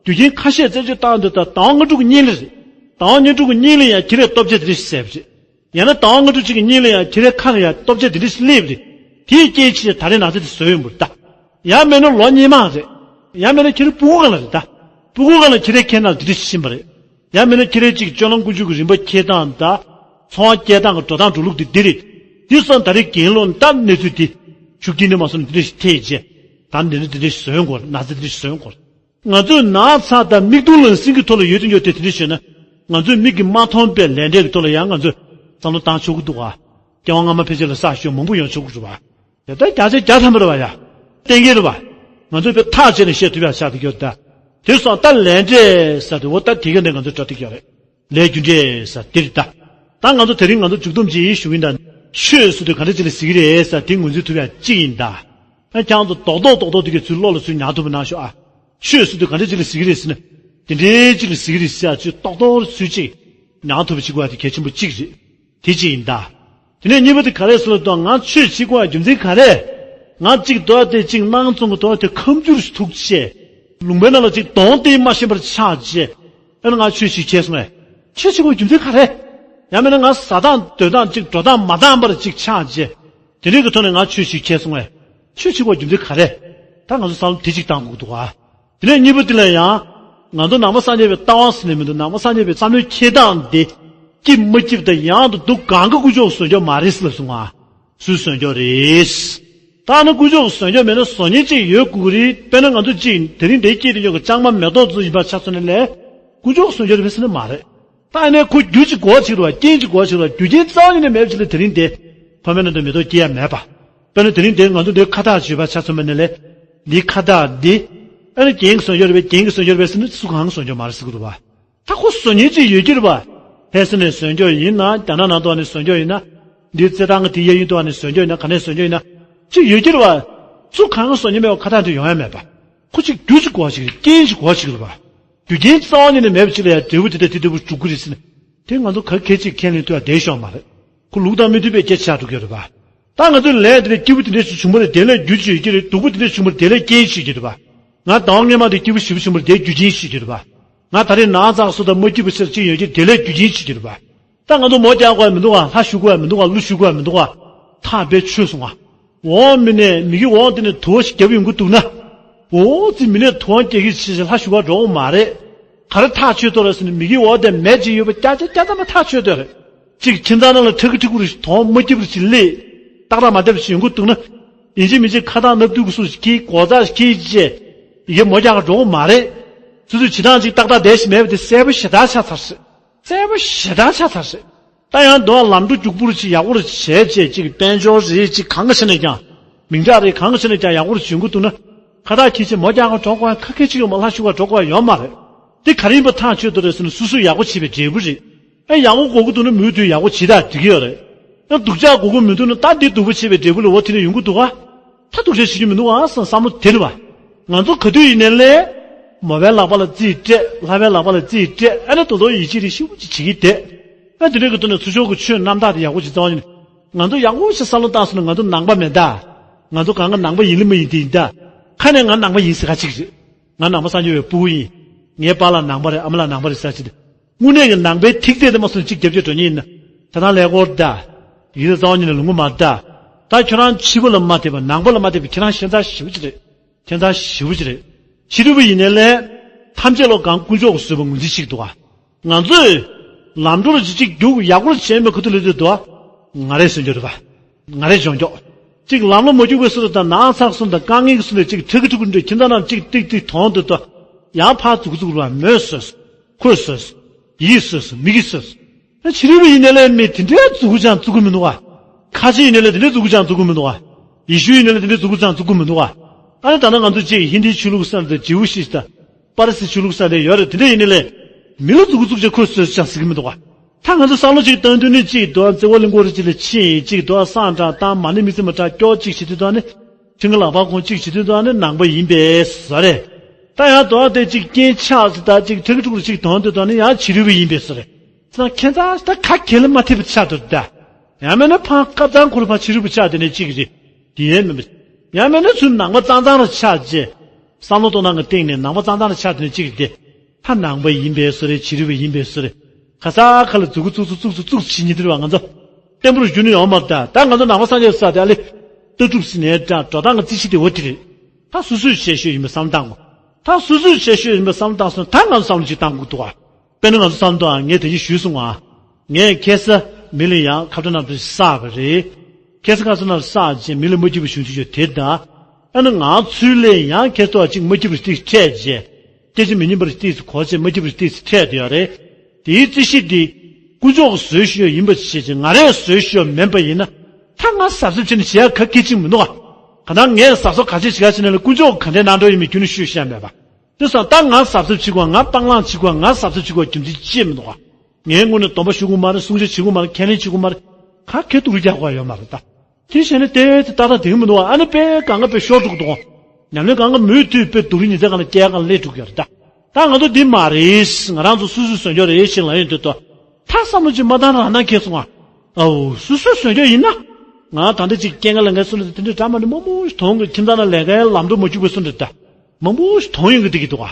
རྒྱུ་རྐྱེན་ཁ་ཤས་རྩད་གཅོད་བཏང་དུས་ད་ཟླ་བ་ལྔ་དྲུག་གི་སྔོན་ལ་རེད། ཟླ་བ་ལྔ་དྲུག་གི་སྔོན་ལ་ཡང་ཁྱི་རས་ལྟོ་ཆས་དེ་འདྲ་ཞིག་བཟས་པ་རེད། ཡང་ན་ཟླ་བ་ལྔ་དྲུག་ཅིག་གི་སྔོན་ལ་ཡང་ཁྱི་རས་ཁ་ལ་ཡང་ལྟོ་ཆས་དེ་འདྲ་ཞིག་སླེབས་པ་རེད། དེའི་རྐྱེན་བྱས་ད་རེས་ན་ཚ་དེ་བཟོས་ཡོང་པ་རེད་ད། ཡང་མིན་ན་ལོ་སྔོན་མ་རེད། ཡང་མིན་ན་ཁྱི་རས་ཕྲུ་གུ་སྒང་ལ་རེད་ད། ཕྲུ་གུ་སྒང་ལ་ཁྱི་རས་ཁྱེར་ན་དེ་འདྲ་ཞིག་ཕྱིན་པ་རེད། ཡང་མིན་ན་ཁྱི་རས་གཅིག་སྤྱོད་ལམ་ཀུན་སྤྱོད་ཀྱི་རིམ་པ་འཁྱེར་སྟངས་དང་། འཚོ་བ་སྐྱེལ་སྟངས་ཀྱི་འགྲོ་སྟངས་འགྲོ་ལུགས་དེ་འདི་རེད། འདི་སོང་ད་རེས་རྒན་ལོག་ད་གནས་ཚུལ་འདི། ཤུགས་ཀྱིས་ནི་མ་སོང་འདི་འདྲ་ཞིག་ཐེབས་རྗེས། ད་འདི་འདྲ་འདི་འདྲ་ཞིག་བཟོས་ཡོང་གི་རེད། ན་ཚ་འདི་འདྲ་ཞིག་བཟོས་ཡོང་གི་རེད། ང་ཚོས་ན་ཚ་དང་མིག་མཐོང་ལམ་སེང་གི་ཐོག་ལ་ཡོད་དུ་ཡོད་དེ་དེ་འདྲ་བྱས་ན། ང་ཚོས་མིག་གིས་མ་མཐོང་པའི་ལས་འབྲས་ཀྱི་ཐོག་ལ་ཡང་ང་ཚོས་བསམ་བློ་བཏང་ཆོག་གི་འདུག་ག་སྐྱེ་བ་སྔ་མ་ཕལ་ཆེར་ལ་བསགས་ཤོས་མང་པོ་ཡོང་ཆོག་གི་རེད་པ། དེ་ལྟར་བརྒྱ་ཆ་བརྒྱ་ཐམ་པ་རེད་པ་ཡ། གཏན་འཁེལ་རེད་པ། ང་ཚོས་དཔེ་ཐག་བཅད་ནས་བཤད་ཐུབ་ཡ་ཆགས་བསྡད་ཀྱི་ཡོད་རེད་ད། དེ་སོང་ད་ལས་འབྲས་ཟེར་དེ་འོ་ད་དེ་ག་ནས་ང་ཚོས་གྲ་སྒྲིག་ཡོད་རེད། ལས་རྒྱུ་འབྲས་ཟེར་དེ་རེད་ད། ད་ང་ཚོ་དེ་རིང་ང་ཚོ་མཇུག་བསྡོམས་ཅིག་ཞུ་གི་ཡིན་ད། ཆོས་ཟེར་དུས་ག་འདྲ་ཅིག་ལ་ཟེར་གི་རེད་ཟེར་དེ་ངོས་འཛིན་ཐུབ་ཡ་གཅིག་ཡིན་ད། ཨ་ཁྱེད་ཚོ་རྡོག་རྡོག་རྡོག་རྡོག་དེ་གའི་ཚུལ་བློ་ལ་ཚུར་ཉར་ཐུབ་པ་གནང་ཤོག་ཨ། ཆོས་ཟེར་དུས་ག་འདྲ་ཅིག་ལ་ཟེར་གི་རེད་ཟེར་ན། དེ་འདྲའི་ཅིག་ལ་ཟེར་གི་རེད་ཟེར་ཡ་ཚུལ་རྡོག་རྡོག་ཚུལ་གཅིག་ཉར་ཐུབ་པ་ཅིག་དགོས་ཡ་དེ་གལ་ཆེན་པོ་གཅིག་རེད། དེ་གཅིག་ཡིན་ད། དེ་ནས་གཉིས་པ་དེ་ག་རེ་ཟེར་ལབ་དུས་ང་ཆོས་བྱེད་དགོས་པའི་རྒྱུ་མཚན་ག་རེ། ང་གཅིག་འདུག་སྟེ་གཅིག་སྣང་ཚུལ་གྱི་འདུག་སྟེ་ཁ་འགྱུར་ཐུག་བྱས། ལུང་པའི་ནང་ལ་གཅིག་གདོང་བསྟན་མ་ཤེས་པར་ཆགས་བྱས། ཨ་ནི་ང་ཆོས་ཞིག་བྱས་སོང་ངས། ཆོས་བྱེད་དགོས་པའི་རྒྱུ་མཚན་ག་རེ། ཡང་མིན་ན་ང་ཟ་སྟངས་སྡོད་སྟངས་གཅིག་འགྲོ་སྟངས་མ་འདང་བར་གཅིག་ཆགས་བྱས། དེ་འདྲའི་གི་ཐོག་ནས་ང་ཆོས་ཞིག་བྱས་སོང་ངས། ཆོས་བྱེད་དགོས་པའི་རྒྱུ་མཚན་ག་རེ། ད་ང་ཚོ་བསམ་བློ་དེ་གཅིག་བཏང་དགོས་ཀྱི་འདུག་ག་དེ་ནས་གཉིས་པ་དེ་ལ་ཡང་། ང་ཚོ་ནང་པ་སངས་རྒྱས་པའི་ལྟ་བ་ཟེར་ནས་མི་འདུག་ནང་པ་སངས་རྒྱས་པའི་བསམ་བློའི་འཁྱེར་སྟངས་འདི། སྐྱིད་མ་སྐྱིད་དང་ཡང་དུ་སྡུག་གང་ག་དཀོན་མཆོག་གིས་བཟོས་ཡོད་མ་རེད་ཟེར་ལབ་སོང་ང་། སུས་བཟོས་ཡོད་རེད། ད་ནི་དཀོན་མཆོག་གིས་བཟོས་ཡོད་མེད་ན་བཟོ་མཁན་གཅིག་ཡོད་དགོས་ཀྱི་རེད། དཔེར་ན་ང་ཚོ་གཅིག་དེ་རིང་འདིར་སྐྱེས་བསྡད་ཡོད་ཀྱི་ལྕང་མ་མེ་ཏོག་ཚོ་ཡིན་པ་ཆ་མཚོན་ན་ལས། དཀོན་མཆོག་གིས་བཟོས་ཡོད་རེད་པས་ཟེར་ན་མ་རེད། ད་ཨ་ནི་ཁོ་རྒྱུ་གཅིག་གོ་བ་གཅིག་རེད་པ། རྐྱེན་གཅིག་གོ་བ་གཅིག་རེད་པ། རྒྱུ་རྐྱེན་རྩ་བ་ཉིད་ནས་མེད་པ་ཅིག་ལ་དེ་རིང་འདིར། ཕ་མེས་ནང་དུ་མེ་ཏོག་སྐྱེ་ཡ་མེད་པ། དཔེར་ན་དེ་རིང་འདིར་ང་ཚོ་འདིར་ཁ་བཏགས་བྱས་པ་ཆ་མཚོན་པ་ན་ལས། འདིའི་ཁ་བཏགས་འདི། ཨ་ནི་རྒྱན་གྱིས་བཟོས་ཡོད་རེད་པས། རྒྱན་གྱིས་བཟོས་ཡོད་རེད་པས་ཟེར་ན་སུ་གང་གིས་བཟོས་ཡོད་མ་རེད་ཟེར་གྱི་འདུག་པ། ད་ཁོ་བཟོ་མཁན་གཅིག་ཡོད་ཀྱི་རེད་པ། ལྷ་ས་ནས་བཟོས་ཡོད་ཡིན་ན། རྒྱ་ནག་ནང་དུ་ནས་བཟོས་ཡོད་ཡིན་ན། འདི་རྩེད་ཐང་གི་དེ་གཡས་གཡོན་དུ་ནས་བཟོས་ཡོད་ཡིན་ན། ག་ནས་བཟོས་ཡོད་ཡིན་ན། གཅིག་ཡོད་ཀྱི་རེད་པ། སུ་གང་གིས་བཟོས་མཁན་མེད་པ་ཁ་བཏགས་འདི་ཡོང་ཡ་མེད་པ། ཁོ་གཅིག་རྒྱུ་གཅིག་གོ་བ་གཅིག་རེད། རྐྱེན་གཅིག་གོ་བ་གཅིག་རེད་པ། རྒྱུ་རྐྱེན་རྩ་བ་ཉིད་ནས་མེད་པ་ཅིག་ལ་ཡང་འབྲས་བུ་དེ་འདྲ་དེ་འདྲ་པོ་འགྲུབ་ཀྱི་རེད་ཟེར་ན། དེ་ང་ཚོ་ག་གེ་ཅིག་ཁས་ལེན་ཐུབ་ཡ་བསྡད་ཤོག་མ་རེད། ཁོ་ལུགས་དང་མི་མཐུན་པའི་སྐད་ཆ་འགྲོ་གི་རེད་པ། ད་ང་ཚོའི་ལས་དེ་ལ་སྐྱིད་པོ་དེ་འདྲ་ཞིག་བྱུང་བ་རེད། དེ་ལས་རྒྱུ་ཅིག་ཡོད་ཀྱི་རེད། སྡུག་པོ་དེ་འདྲ་བྱུང་བ་རེད། དེ་ལས་རྐྱེན་ཞིག་ཡོད་ཀྱི་རེད་པ། ང་ཟླ་བ་སྔོན་མ་དེ་སྐྱིད་པོ་ཞེ་པོ་བྱུང་བ་རེད། དེའི་རྒྱུ་རྐྱེན་ཞིག་ཡོད་ཀྱི་རེད་པ། ང་ད་རེས་ན་ཚ་སོ་དང་མ་སྐྱིད་པ་ཞིག་ཅིག་ཡོད་ཀྱི་རེད། དེ་ལས་རྒྱུ་རྐྱེན་ཞིག་ཡོད་ཀྱི་རེད་པ། ད་ང་ཚོ་མོ་རྒྱག་དགོས་ཡ་མི་འདུག་ག་ལྷ་བཞུགས་དགོས་ཡ་མི་འདུག་ག་ཀླུ་བཞུགས་དགོས་ཡ་མི་འདུག་ག་ཐག་རྦད་ཆོད་སོང་ང་། འོག་མིན་ནས་མི་གི་འོག་དེ་ནས་དུ་བ་ཞིག་བརྒྱབ་ཡོང་གི་འདུག་ན། འོ་ཙི་མི་ནས་དུ་བ་སྐྱེ་གི་ཆེ་ཆེ་ལྷ་བཞུགས་པ་འགྲོ་གི་མ་རེད། ག་རེ་ཐག་ཆོད་ཐུབ་རེད་ཟེར་ན། མི་གི་འོག་དེ་མེ་ཅིག་ཡོད་པ་སྐྱ་ཆ་སྐྱ་ཐ་མ་ཐག་ཆོད་ཐུབ་རེད། གཅིག་ཁྱིམ་ཚང་ནང་ལ་ཁྲག་གི་ཁྲག་གུ་རེ་གདོང་མ་སྐྱིད་པར་ཅིག་སླེབས། ཏག་ཏག་མ་བསྡད་པ་ཞིག་ཡོང་གི་འདུག་ན། ཡིན་གཅིག་མིན་གཅིག་ཁ་གདངས་སྣབས་རྡུལ་གྱི་སོ་ཞིག་གིས་སྒོ་ལྩགས་ཤིག་གིས་བཅད། ཡི་གེ་མོ་རྒྱག་ག་འགྲོ་གི་མ་རེད། སོ་སོའི་བྱེད་སྟངས་ཅིག་ཏག་ཏག་བསྡད་ཤིག་མེད་པ་དེ་གསལ་པོ་ཞེ་དྲག་ཆགས་ཚར་རེད། གསལ་པོ་ཞེ་དྲག་ཆགས་ཚར་རེད། ད་ཡང་འདུག་ཨ། ལམ་འགྲོ་མགྱོགས་པོ་རེ་ཅིག་ཡག་པོ་རེ་བྱས་བྱས་ཅིག་དཔལ་འབྱོར་རེ་ཅིག་གང་ག་བྱས་ནས་ཀྱང་། མིང་གྲགས་རེ་གང་ག་བྱས་ནས་ཀྱང་ཡག་པོ་རེ་བྱུང་གི་འདུག་ན། ཁ་ཐག་ཁྱེར་བྱས་མོ་རྒྱག་ག་འགྲོ་དགོས་ཡ་ཁ་ཁད་ཅིག་ཡོད་མ། ལྷ་ཞུ་ག་འགྲོ་དགོས་ཡ་ཡོད་མ་རེད། དེ་ག་རེ་ཡིན་པ་ཐག་ཆོད་དོ་རེད་ཟེར་ན་སོ་སོས་ཡག་པོ་བྱས་པའི་འབྲས་བུ་རེད། ཨེ་ཡག་པོ་དགོས་ཀྱི་འདུག་ན་མུ་མཐུད་ཡག་པོ་བྱེད་ད་འགྲིག་གི་ཡོད་རེད། ཨེ་སྡུག་ཅག་དགོས་ཀྱི་མི་འདུག་ན་ད་འདི་སྡུག་པོ་བྱས་པའི་འབྲས་བུ་ལ་འོ་དེ་ནས་ཡོང་གི་འདུག་ག་ད་སྡུག་ཅག་བྱེད་རྒྱུ་མི་འདུག་ཨ་བསམ་བསམ་བློ་དེ་རེད་བ། ང་ཚོ་ག་དུས་ཡིན་ནའི་ལས། མོ་པའི་ལག་པ་ལ་རྩིས་སྤྲད། ལྷ་བའི་ལག་པ་ལ་རྩིས་སྤྲད། ཨ་ནི་དོ་དོ་ཡིད་ཆེས་རེ་ཞེ་པོ་ཅིག་བྱེད་ཀྱི་བསྡད། ཨ་དེ་འདྲའི་གི་ཐོག་ནས་ཚུར་ཕྱོགས་ཀྱི་ཆོས་རྣམ་དག་དེ་ཡག་པོ་ཅིག་རྩ་བ་ཉིད་ནས། ང་ཚོ་ཡག་པོ་ཞིག་བསམ་བློ་བཏང་སོང་ན་ང་ཚོ་ནང་པ་མེད་ད། ང་ཚོ་གང་ག་ནང་པ་ཡིན་ལ་མ་ཡིན་དེ་ཡིན་ད། ཁ་ནས་ང་ནང་པ་ཡིན་ཟེར་ཁ་ཅིག་རེད། ང་ནང་པ་སངས་རྒྱས་པའི་སྤུ་གུ་ཡིན། ངའི་པཱ་ལགས་ནང་པ་རེད། ཨ་མ་ལགས་ནང་པ་རེད་ཟེར་ཅིག་དེ། དངོས་གནས་ཀྱི་ནང་པའི་ཐིག་ཚད་དེ་མ་སོང་གཅིག་རྒྱབ་བྱས་འགྲོ་མཁན་ཡིན་ན། ད་ནང་ལས་སྐོར་ད། ཡིན་ད་རྩ་བ་ཉིད་ནས་ལུང་པ་མ་ད། ད་ཁྱོད་རང་ཕྱི་པོ་ལ་མ་བལྟས་པ་ནང་པོ་ལ་མ་བལྟས་པ་ཁྱེད་རང་ཤན་རྩ་ཞེ་པོ་ཅིག་རེད། ཁྱེད་རང་ཞེ་པོ་ཅིག་རེད། ཕྱི་རོལ་པ་ཡིན་ནའི་ལས། ཐམས་ཅད་ལ་གང་དཀོན་མཆོག་གིས་བཟོས་པ་ངོས་འཛིན་བྱེད་ཀྱི་འདུག་ག་ང་ཚོས། ལམ་འགྲོ་ལ་ཅིག་ཅིག་རྒྱུག་ཡག་པོ་བྱས་མེད་ཁ་ཐུག་ལས་དུས་འདུག་ག་ང་རེ་སོན་རྒྱུ་རེད་པ། ང་རེ་སྦྱོང་རྒྱུ། ཅིག་ལམ་ལ་མ་རྒྱུག་པའི་སུ་རེད་ད་ནག་ཚགས་སུ་འདུག་དཀའ་ངལ་གྱི་སུ་རེད་ཅིག་ཁྲག་གི་ཁྲག་གི་འདྲ་ཁྱིམ་ཚང་ནང་ཅིག་ཏིག་ཏིག་དོང་དུ་འདུག་ཡང་ཕར་འཛུགས་འཛུགས་ར་མོས་སོས། ཁོས་སོས། ཡིད་སོས། མི་གིས་སོས། ཕྱི་རོལ་པ་ཡིན་ནའི་ལས་མི་དེ་འདྲའི་མཛུབ་གུ་ཅང་བཙུགས་ཀྱི་མི་འདུག་ག་ཁ་ཆེ་ཡིན་ནའི་ལས་དེ་འདྲའི་མཛུབ་གུ་ཅང་བཙུགས་ཀྱི་མི་འདུག་ག་ཡེ་ཤུ་ཡིན་ནའི་ལས་དེ་འདྲའི་མཛུབ་གུ་ཅང་བཙུགས་ཀྱི་མི་འདུག་ག་ཨ་ནི་ད་ལྟ་ང་ཚོ་ཅིག་ཧིན་དིའི་ཆོས་ལུགས་ས་འདི་ཇིའུ་ཤི་དང་། པ་ར་སི་ཆོས་ལུགས་ས་འདི་ཡོད་རེད། དེ་འདྲ་ཡིན་ནའི་ལས། མི་ལ་མཛུབ་གུ་བཙུགས་བྱས་ཁོས་སོས་ཅང་ཟེར་གྱི་མི་འདུག་ག་ད་ང་ཚོ་བསམ་བློ་ཅིག་བཏང་དུས་ནི་ཅིག་འདུག་ག་རྩེ་བ་གླིང་སྐོར་རེ་ཅིག་ལ་ཕྱིན་ཅིག་འདུག་ག་བསང་བསྲངས་བཏང་མ་ཎི་མི་ཚིམ་པ་བགྲང་སྐྱོར་ཅིག་བྱེད་དུས་ད་ནི། ཁྲིམས་ཀྱི་ལག་པ་ཁོང་གཅིག་བྱེད་དུས་ད་ནི་ནང་པ་ཡིན་པའི་བཟོ་རེད། ད་ཡང་དོ་དེ་གཅིག་རྐྱེན་ཆགས་སུ་ད་གཅིག་ཁྲག་ཁྲུག་རུ་གཅིག་དོན་དུ་དོན་ནི་ཡང་ཕྱི་རོལ་པ་ཡིན་པའི་བཟོ་རེད། ཙང་ཁྱེད་ཚང་ད་ག་གེ་ལ་མ་ཐེབས་པ་ཆགས་འདུག་ད། ཡང་མེད་ན་ཕང་སྐབས་ཙང་ཁོ་ར་ཕ་ཕྱི་རོལ་པ་ཆགས་དེ་ནས་གཅིག་རེད། དེ་ཡང་མིན་པ། ཡང་མེད་ན་ཚུར་ནང་པ་ཙང་ཙང་ར་ཆགས་རྗེས། བསམ་བློ་གཏོང་སྟངས་ཀྱི་སྟེང་ནས་ནང་པ་ཙང་ཙང་ར་ཆགས་དེ་ནས་གཅིག་རེད་དེ། ད་ནང་པ་ཡིན་པའི་བཟོ་རེད། ཕྱི་རོལ་པ་ཡིན་པའི་བཟོ་རེད། ག་ས་ག་ལ་མཛུབ་གུ་བཙུགས་བཙུགས་བཙུགས་བཙུགས་བྱེད་ཉིན་དེ་རེད་བ་ང་ཚོ། བརྟན་པོར་གྱུར་ནས་ཡོང་མ་ད། ད་ང་ཚོ་ནང་པ་སངས་རྒྱས་ས་དེ་ཨ་ལེ། ལྟ་གྲུབ་ཟིན་ནས་འདྲ་འགྲོ་སྟངས་ཀྱི་རྩིས་གཞི་དེ་འོ་དེ་རེད། ད་སོ་སོས་བྱས་ཤོས་ཡིན་པའི་བསམ་བློ་བཏང་དགོས། ད་སོ་སོས་བྱས་ཤོས་ཡིན་པའི་བསམ་བློ་བཏང་སོང་ད་ང་ཚོ་བསམ་བློ་ཅིག་བཏང་དགོས་འདུག་ག་དཔེར་ན་ང་ཚོ་བསམ་བློ་བཏང་ངས་དེ་བཞིན་ཞུས་སོང་ང་། ངས་ཁ་སང་མི་ལ་ཡང་ཁ་བཏགས་སྣ་ཚོགས་བསགས་པ་རེད། ཁ་སང་ཁ་སང་སྣ་ཚོགས་བསགས་རྗེས་མི་ལ་མ་སྐྱིད་པ་བྱུང་ཆོག་ཆོག་དེ་ད། ཨ་ནི་ང་ཚོའི་ལས་ཡང་ཁ་སང་ཅིག་མ་སྐྱིད་པ་ཞིག་འཕྲད་རྗེས། སྐད་ཆ་མི་སྙན་པ་ཞིག་ཏོག་ཙམ་གོ་རྗེས་མ་སྐྱིད་པ་ཞིག་ཏོག་ཙམ་འཕྲད་བསྡད་ཡོད་རེད། དེའི་རྩིས་གཞི་འདི། དཀོན་མཆོག་གིས་བཟོས་ཤོས་ཡིན་པ་བྱས་རྗེས་ང་རས་བཟོས་ཤོས་མིན་པ་ཡིན་ན། ད་ང་གཟབ་གཟབ་བྱས་ནས་བྱེད་ཡག་ག་གེ་ཅིག་མི་འདུག་ག་ག་ད་ངས་གཟབ་གཟབ་ག་ཚད་བྱེད་ག་བྱས་ན་ལ་དཀོན་མཆོག་གིས་ག་འདྲའི་གནང་འགྲོ་ཡིན་མིན་ཁྱོན་ནས་ཤོད་བཤད་མེད་པ། དེ་སང་ད་ང་གཟབ་གཟབ་བྱེད་དགོས། ང་སྤང་བླང་བྱེད་དགོས། ང་གཟབ་གཟབ་བྱེད་དགོས་རྒྱུ་མཚན་ཅི་མི་འདུག་ག་ངས་དངོས་གནས་སྡོམ་པ་ཞུ་དགོས་མ་རེད། བསྲུང་བྱ་བྱེད་དགོས་མ་རེད། ཁས་ལེན་བྱེད་དགོས་མ་རེད། ག་གེ་སྡུག་རུས་རྒྱག་དགོས་ཡོད་མ་རེད་ད། དེ་བྱས་ནས་ཏོག་ཙམ་ཏག་ཏག་བསྡད་ཀྱི་མི་འདུག་ག་ཨ་ནི་དཔེ་གང་ག་དཔེ་ཤོར་འགྲོ་གི་འདུག་ག་ཉམས་ལེན་གང་ག་མུ་མཐུད་དཔེ་སྡུག་རུས་ཉིན་མཚན་གང་ལ་སྐྱེལ་གང་ལ་སླེབས་འགྲོ་གི་ཡོད་རེད་ད། ད་ང་ཚོ་འདི་མ་རེད། ང་རང་ཚོ་སོ་སོས་བཟོ་རྒྱུ་རེད་ཞེས་ལབ་ཡོང་དུས་ད། ད་བསམ་བློ་ཅིག་མ་བཏང་རང་ན་ཁེལ་སོང་ང་། ཨའོ་སོ་སོས་བཟོ་རྒྱུ་ཡིན་ན། ང་ད་ལྟ་ཅིག་སྐྱེལ་ག་ལ་ངས་སུ་ལ་དེ་འདྲའི་འདྲ་མ་ནི་མང་པོ་ཞིག་མཐོང་གི་ཁྱིམ་ཚང་ནང་ལས་ཀའི་ལམ་འགྲོ་མ་བཅུག་པའི་སུ་འདྲ་ད། མང་པོ་ཞིག་མཐོང་ཡོང་གི་བསྡད་ཀྱི་འདུག་ག་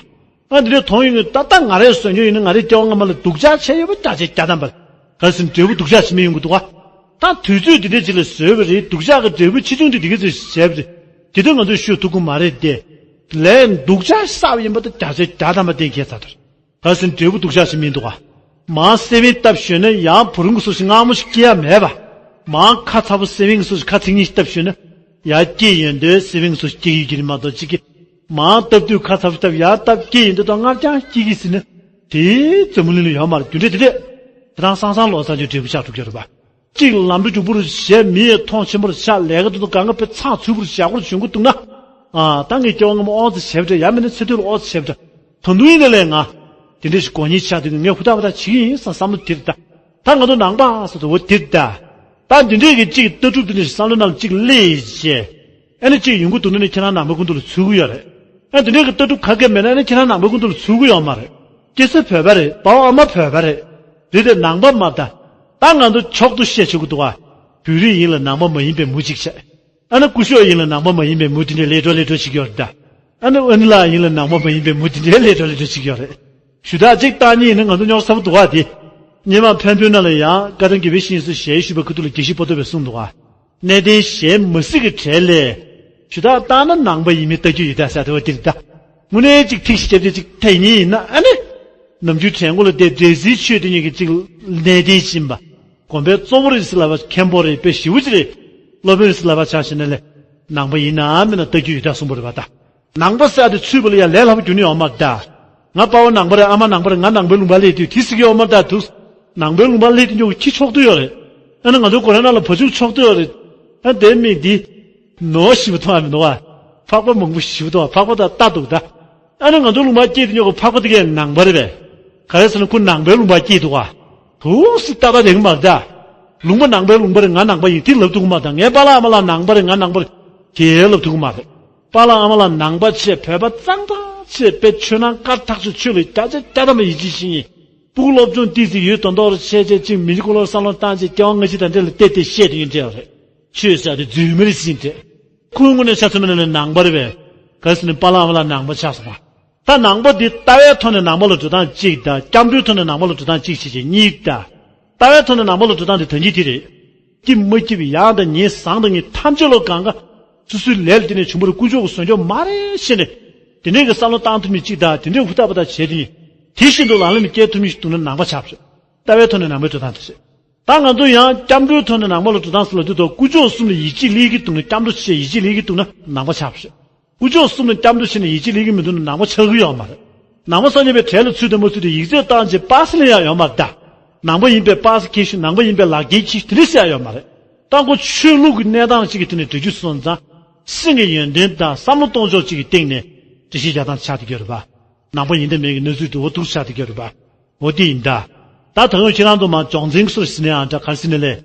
ཨ་འདི་འདྲའི་མཐོང་ཡོང་གི་ད་ལྟ་ང་རས་བཟོ་རྒྱུ་ཡིན་ན་ང་རའི་སྐྱེ་བ་སྔ་མ་ལ་སྡུག་ཅག་བྱས་ཡོད་པ་བརྒྱ་ཆ་བརྒྱ་ཐམ་པ། ག་ཟིན་འབྲས་བུ་སྡུག་ཅག་ཞིག་མི་ཡོང་གི་འདུག་ག་ད་དུས་ཚོད་འདི་འདྲ་ཅིག་ལ་བཟོས་པ་རེད། སྡུག་ཅག་གི་འབྲས་བུ་ཆེ་ཆུང་དེ་འདི་ག་ཚོད་བྱས་པ་རེད། དེ་དོན་ང་ཚོས་ཤོད་ཐུབ་ཀྱི་མ་རེད་དེ། ལས་སྡུག་ཅག་བསགས་པ་ཡིན་པ་དེ་བརྒྱ་ཆ་བརྒྱ་ཐམ་པ་གཏན་འཁེལ་ཚར་དོར། ག་ཟིན་འབྲས་བུ་སྡུག་ཅག་ཞིག་མི་འདུག་ག་མར་སེ་བན་བཏབ་ཞོན་ན་ཡང་བུ་རུང་གི་སོ་ཞིག་མངར་མོ་ཞིག་སྐྱེ་ཡ་མེད་པ། མར་ཁ་ཚ་པོ་སེ་བན་གི་སོ་ཞིག་ཁ་ཚིག་གཉིས་ཤིག་བཏབ་ཞོན་ན། ཡར་སྐྱེ་ཡོང་དུས་སེ་བན་གི་སོ་ཞིག་སྐྱེ་ཡོད་ཀྱི་རེད་མ་གཏོགས་གཅིག་གི་མར་བཏབ་དུས་ཁ་ཚ་པོ་བཏབ་ཡར་བཏབ་སྐྱེ་ཡོང་དུས་ད་སྔར་ཀྱང་སྐྱེ་གི་ཟིན་ན། དེ་འཛམ་བུ་གླིང་ལ་ཡོད་མ་རེད། རྒྱུ་འབྲས་དེ་འདྲས། དེ་རང་སང་སང་ལོ་ཙཱ་ཅིག་འབྲས་བུ་ཆགས་འགྲོ་གི་རེད་པ། གཅིག་ལམ་འགྲོ་མགྱོགས་པོ་རུ་བྱས་མི་ཡས་མཐོང་ཆེན་པོ་རུ་ཆགས་ལས་ཀ་དེ་ཚོ་གང་ག་དཔེ་ཚགས་ཚུད་པོ་རུ་བྱ་སྒོ་རུ་བྱུང་གི་འདུག་ན། ཨ་ད་ངས་སྐྱེ་བ་སྔ་མ་ཨོ་ཙི་བྱས་པ་འདྲ་ཡང་མིན་ན་ཚེ་སྟོད་ལ་ཨོ་ཙི་བྱས་པ་འདྲ། ད་དུང་ཡིན་ན་ལས་ང་། དེ་འདྲ་ཞིག་གོ་ཉིན་ཆགས་དུས་ངས་ཧུར་ཐག་པ་ཐག་བྱེད་ཀྱི་ཡིན་བསམ་བསམ་བློ་དེར་ད། ད་ང་ཚོ་ནང་པ་སོ་སོ་འོ་དེར་ད། ད་འདི་འདྲས་ཀྱི་གཅིག་ལྟ་གྲུབ་དེ་འདྲ་ཞིག་བསམ་བློ་ནང་གཅིག་སླེབས་རྗེས། ཨ་ནི་གཅིག་ཡོང་གི་འདུག་ན་ནི་ཁྱེད་རང་ནང་པའི་ཁོངས་གཏོགས་ལ་ཚུད་ཀྱི་ཡོད་རེད། ཨ་འདི་འདྲས་ཀྱི་ལྟ་གྲུབ་ག་གེ་མེད་ན་ནི་ཁྱེད་རང་ནང་པའི་ཁོངས་གཏོགས་ལ་ཚུད་ཀྱི་ཡོད་མ་རེད། སྐྱེ་ས་བོད་པ་རེད། པ་ཕ་ཨ་མ་བོད་པ་རེད། རེད་དེ་ནང་པ་མ་ད། ད་ང་ཚོ་ཕྱོགས་གཏོགས་བཤད་ཆོག་གི་འདུག་ཨ། བོད་རིགས་ཡིན་ལ་ནང་པ་མ་ཡིན་པའི་མུ་གཅིག་བྱས། ཨ་ནི་སྐུ་ཞབས་ཡིན་ལ་ནང་པ་མ་ཡིན་པའི་མུ་དེ་འདྲའི་ལས་འགྲོ་ལས་འགྲོ་ཞིག་ཡོད་རེད་ད། ཨ་ནི་ཨ་ནི་ལགས་ཡིན་ལ་ནང་པ་མ་ཡིན་པའི་མུ་དེ་འདྲའི་ལས་འགྲོ་ལས་འགྲོ་ཞིག་ཡོད་རེད། ཞུ་དག་ཅིག་བཏང་ཉིན་ནི་ང་ཚོ་རྙོག་ས་པོ་འདུག་ག་དེ། སྔོན་མ་འཕན་པོའི་ནང་ལ་ཡང་བཀའ་དྲིན་དགེ་བའི་བཤེས་གཉེན་ཚོས་ཞལ་ཞུས་པའི་ཁ་ཐུག་ལ་དགེ་བཤེས་པོ་ཏོ་བས་གསུངས་འདུག་ག་གནས་བརྟན་གཞན་མ་སྲིད་ཀྱི་གྲས་ལས། ཞུ་དག་བཏང་ན་ནང་པ་ཡིན་མིན་ལྟ་རྒྱུ་ཡོད་ད་ཟེར་དེ་བ་དེ་རེད་ད། དངོས་གནས་ཅིག་ཐིག་ཞིག་བརྒྱབ་སྟེ་ཅིག་ཐད་ཉིན་ཡིན་ན་ཨ་ནི། ནམ་རྒྱུན་དྲན་གོ་ལ་བསྡད་འབྲས་སིལ་ཆོས་དེ་ཉིད་ཀྱི་ཅིག་གནས་བརྟན་ཕྱིན་པ། དགོན་པའི་གཙོ་བོ་རེད་ཟེར་ལབ་པ། མཁན་པོ་རེད། དཔེ་ཞེ་པོ་ཅིག་རེད། སློབ་དཔོན་རེད་ཟེར་ལབ་པ་ཆ་བཞག་ན་ལས། ནང་པ་ཡིན་ནམ་མིན་ན་ལྟ་རྒྱུ་ཡོད་ད་གསུངས་པ་རེད་པ་ད། ནང་པ་ཟེར་ཡ་དེ་ཚུད་པ་ལ་ཡ་ལས་སླ་པོ་འགྱུར་ནི་ཡོད་མ་རེད་ད། ང་པ་ཕ་ནང་པ་རེད། ཨ་མ་ནང་པ་རེད། ང་ནང་པའི་ལུང་པ་སླེབས་དུས་དེ་ཟེར་གྱི་ཡོད་མ་རེད་ད། དུ་ནང་པའི་ལུང་པ་སླེབས་དུས་ཉོ་གི་ཁྱི་ཆོག་ཏུ་ཡོད་རེད། ཨ་ནི་ང་ཚོ་གོ་ར་ན་ལ་བ་ཕྱུགས་ཆོག་ཏུ་ཡོད་རེད། ཨ་དེ་མིན་འདི། ནོར་ཞིབ་མཐོང་བ་མི་འདུག་བ། ཕག་པ་མང་པོ་ཞིབ་མཐོང་བ། ཕག་པ་དང་རྟ་འདུག་ད། ཨ་ནི་ང་ཚོ་ལུང་པ་སྐྱེས་དུས་ཉོ་གི་ཕག་པ་དེ་གས་ནང་པ་རེད་པས། ག་རེ་ཟེར་ན་ཁོ་ནང་པའི་ལུང་པ་སྐྱེས་འདུག་བ། དུ་སི་ཏག་ཏག་རེད་གི་མ་རེད་ད། ལུང་པ་ནང་པའི་ལུང་པ་རེད། ང་ནང་པ་ཡིན་དེ་ལབ་ཐུབ་གི་མ་རེད་ད། ངའི་པཱ་ལགས་ཨ་མ་ལགས་ནང་པ་རེད། ང་ནང་པ་རེད། དེ་ལབ་ཐུབ་གི་མ་རེད། པཱ་ལགས་ཨ་མ་ལགས་ནང་པ་བྱས། བོད་པ་གཙང་ཐག་ཆོད། དཔེ་ཆོས་ནང་དཀར་ཐག་ཆོད། ཆོས་ལ་བརྒྱ་ཆ་བརྒྱ་ཐམ་པ་ཡིད་ཆེས་བྱེད་མཁན། སྤུ་གུ་སློབ་སྦྱོང་ཏོག་ཙམ་ཡོད་མདོག་མདོག་རུ་བྱས་བྱས། ཅིག་མི་གཞི་འཁོར་ལོར་བསམ་བློ་བཏང་བྱས། སྐྱེ་བ་སྔ་ཕྱི་དང་འབྲེལ་ལ་བལྟས་བལྟས་བཤད་དེ་ཡིན་འདྲ་བ་རེད། ཆོས་ཟེར་ཡ་དེ་རྫུན་མ་རེད་ཟེར་འདྲ། ཁོའི་ངོས་ནས་ཆ་མཚོན་པ་ནས་ནང་པ་རེད་པས། ག་རེ་ཟེར་ན་པཱ་ལགས་ཨ་མ་ལགས་ནང་པ་ཆགས་སོང་བ། ད་ནང་པ་འདི་ལྟ་བའི་ཐོག་ནས་ནང་པ་ལ་འགྲོ་སྟངས་གཅིག་དང་། སྐྱབས་འགྲོའི་ཐོག་ནས་ནང་པ་ལ་འགྲོ་སྟངས་གཅིག་བྱས་བྱས་གཉིས་དང་། ལྟ་བའི་ཐོག་ནས་ནང་པ་ལ་འགྲོ་སྟངས་དེ་ད་གིན་དེ་རེད། སྐྱིད་མ་སྐྱིད་ཡག་དང་ཉེས་བཟང་དང་ངན་ཐམས་ཅད་ལོ་གང་ག་སོ་སོའི་ལས་ལ་བརྟེན་ནས་བྱུང་བ་རེད། དཀོན་མཆོག་གི་བཟོ་བཅོས་མ་རེད་ཟེར་ནས། དེ་འདྲའི་གི་བསམ་བློ་བཏང་ཐུབ་མཁན་གཅིག་དང་། དེ་འདྲའི་ཧུར་ཐག་པ་ཐག་བྱས་དེ་ཉིད། དེ་བཞིན་དུ་ལག་ལེན་ལ་བསྐྱལ་ཐུབ་མཁན་ཞིག་འདུག་ན་ནང་པ་ཆགས་པ་རེད། ལྟ་བའི་ཐོག་ནས་ནང་པའི་འགྲོ་སྟངས་དེ་རེད། ད་ང་ཚོ་ཡང་སྐྱབས་འགྲོའི་ཐོག་ནས་ནང་པ་ལ་འགྲོ་སྟངས་ཟེར་ལབ་དུས་ད་དཀོན་མཆོག་གསུམ་ལ་ཡིད་ཆེས་སླེབས་ཀྱི་འདུག་ན། སྐྱབས་འགྲོ་བྱས་ཡིད་ཆེས་སླེབས་ཀྱི་འདུག་ན་ནང་པ་ཆགས་པ་རེད། དཀོན་མཆོག་གསུམ་ལ་སྐྱབས་འགྲོ་བྱས་ནས་ཡིད་ཆེས་སླེབས་ཀྱི་མི་འདུག་ན་ནང་པ་ཆགས་ཀྱི་ཡོད་མ་རེད། ནང་པ་སངས་རྒྱས་པའི་གྲལ་ལ་ཚུད་དང་མ་ཚུད་དེ་ཡིག་ཚད་བཏང་བྱས་པ་སེ་ལེན་ཡག་ཡོད་མ་རེད་ད། ནང་པ་ཡིན་པའི་པ་སེ་ཁྱད་ཞུ། ནང་པ་ཡིན་པའི་ལག་འཁྱེར་ཁྱེར། དེ་འདྲ་ཟེར་ཡག་ཡོད་མ་རེད། ད་ཁོ་ཆོས་ལུགས་ཀྱི་གནས་སྟངས་གཅིག་གི་སྟེང་ནས་འགྲེལ་བརྗོད་སོང་ཙང་། སེམས་ཀྱི་ཡོན་ཏན་དང་བསམ་བློ་གཏོང་ཕྱོགས་གཅིག་གི་སྟེང་ནས་འགྲེལ་བཤད་རྒྱག་སྟངས་ཆགས་བསྡད་ཀྱི་ཡོད་རེད་པ། ནང་པ་ཡིན་དང་མིན་གྱི་གནས་ཚུལ་དེ་འོ་འདུག་ཆགས་བསྡད་ཀྱི་ཡོད་རེད་པ། འོ་དེ་ཡིན་ད། ད་ད་དུང་ཁྱེད་རང་ཚོ་མ་སྦྱོང་ཚན་སུ་རེད་ཟེར་ན་ཡང་འདྲ། ག་རེ་ཟེར་ན་ལས།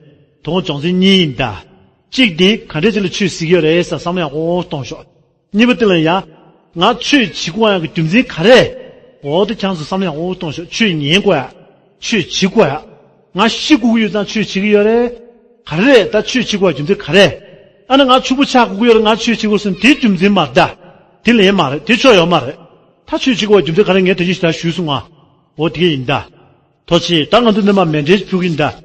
དུང་སྦྱོང་ཚན་གཉིས་ཡིན་ད། གཅིག་དེ་ག་འདྲས་ཅིག་ལ་ཆོས་ཟེར་གྱི་ཡོད་རེད་ཟེར་བསམ་བློ་ཡག་པོ་གཏོང་ཤོག་གཉིས་པ་དེ་ལ་ཡང་། ང་ཆོས་བྱེད་དགོས་ཡག་གི་རྒྱུ་མཚན་ག་རེ། འོ་དེ་ཁྱེད་རང་ཚོ་བསམ་བློ་ཡག་པོ་གཏོང་ཤོག་ཆོས་ཉན་དགོས་ཡག་ཆོས་བྱེད་དགོས་ཡག་ང་ཤི་དགོས་ཀྱི་ཡོད་ཙང་ཆོས་བྱེད་ཀྱི་ཡོད་རེད། ག་རེ་རེད། ད་ཆོས་བྱེད་དགོས་ཡག་རྒྱུ་མཚན་ག་རེ། ཨ་ནི་ང་ཕྱུག་པོ་ཆགས་དགོས་ཀྱི་ཡོད་རེད། ང་ཆོས་བྱེད་དགོས་ཟེར་ན་དེའི་རྒྱུ་མཚན་མ་རེད་ད། དེ་ལན་མ་རེད། དེ་ཆོ་ཡོད་མ་རེད། ད་ཆོས་བྱེད་དགོས་པའི་རྒྱུ་མཚན་ག་རེ་ངས་དེ་བཞིན་ཞིག་ད་ཞུས་སོང་ང་། འོ་དེ་གས་ཡིན་ད། ཐུགས་རྗེ་ཆེ། ད་ང་ཚོ་འདི་མ་མཎྜལ་ཕུལ་གྱི་ཡིན་ད།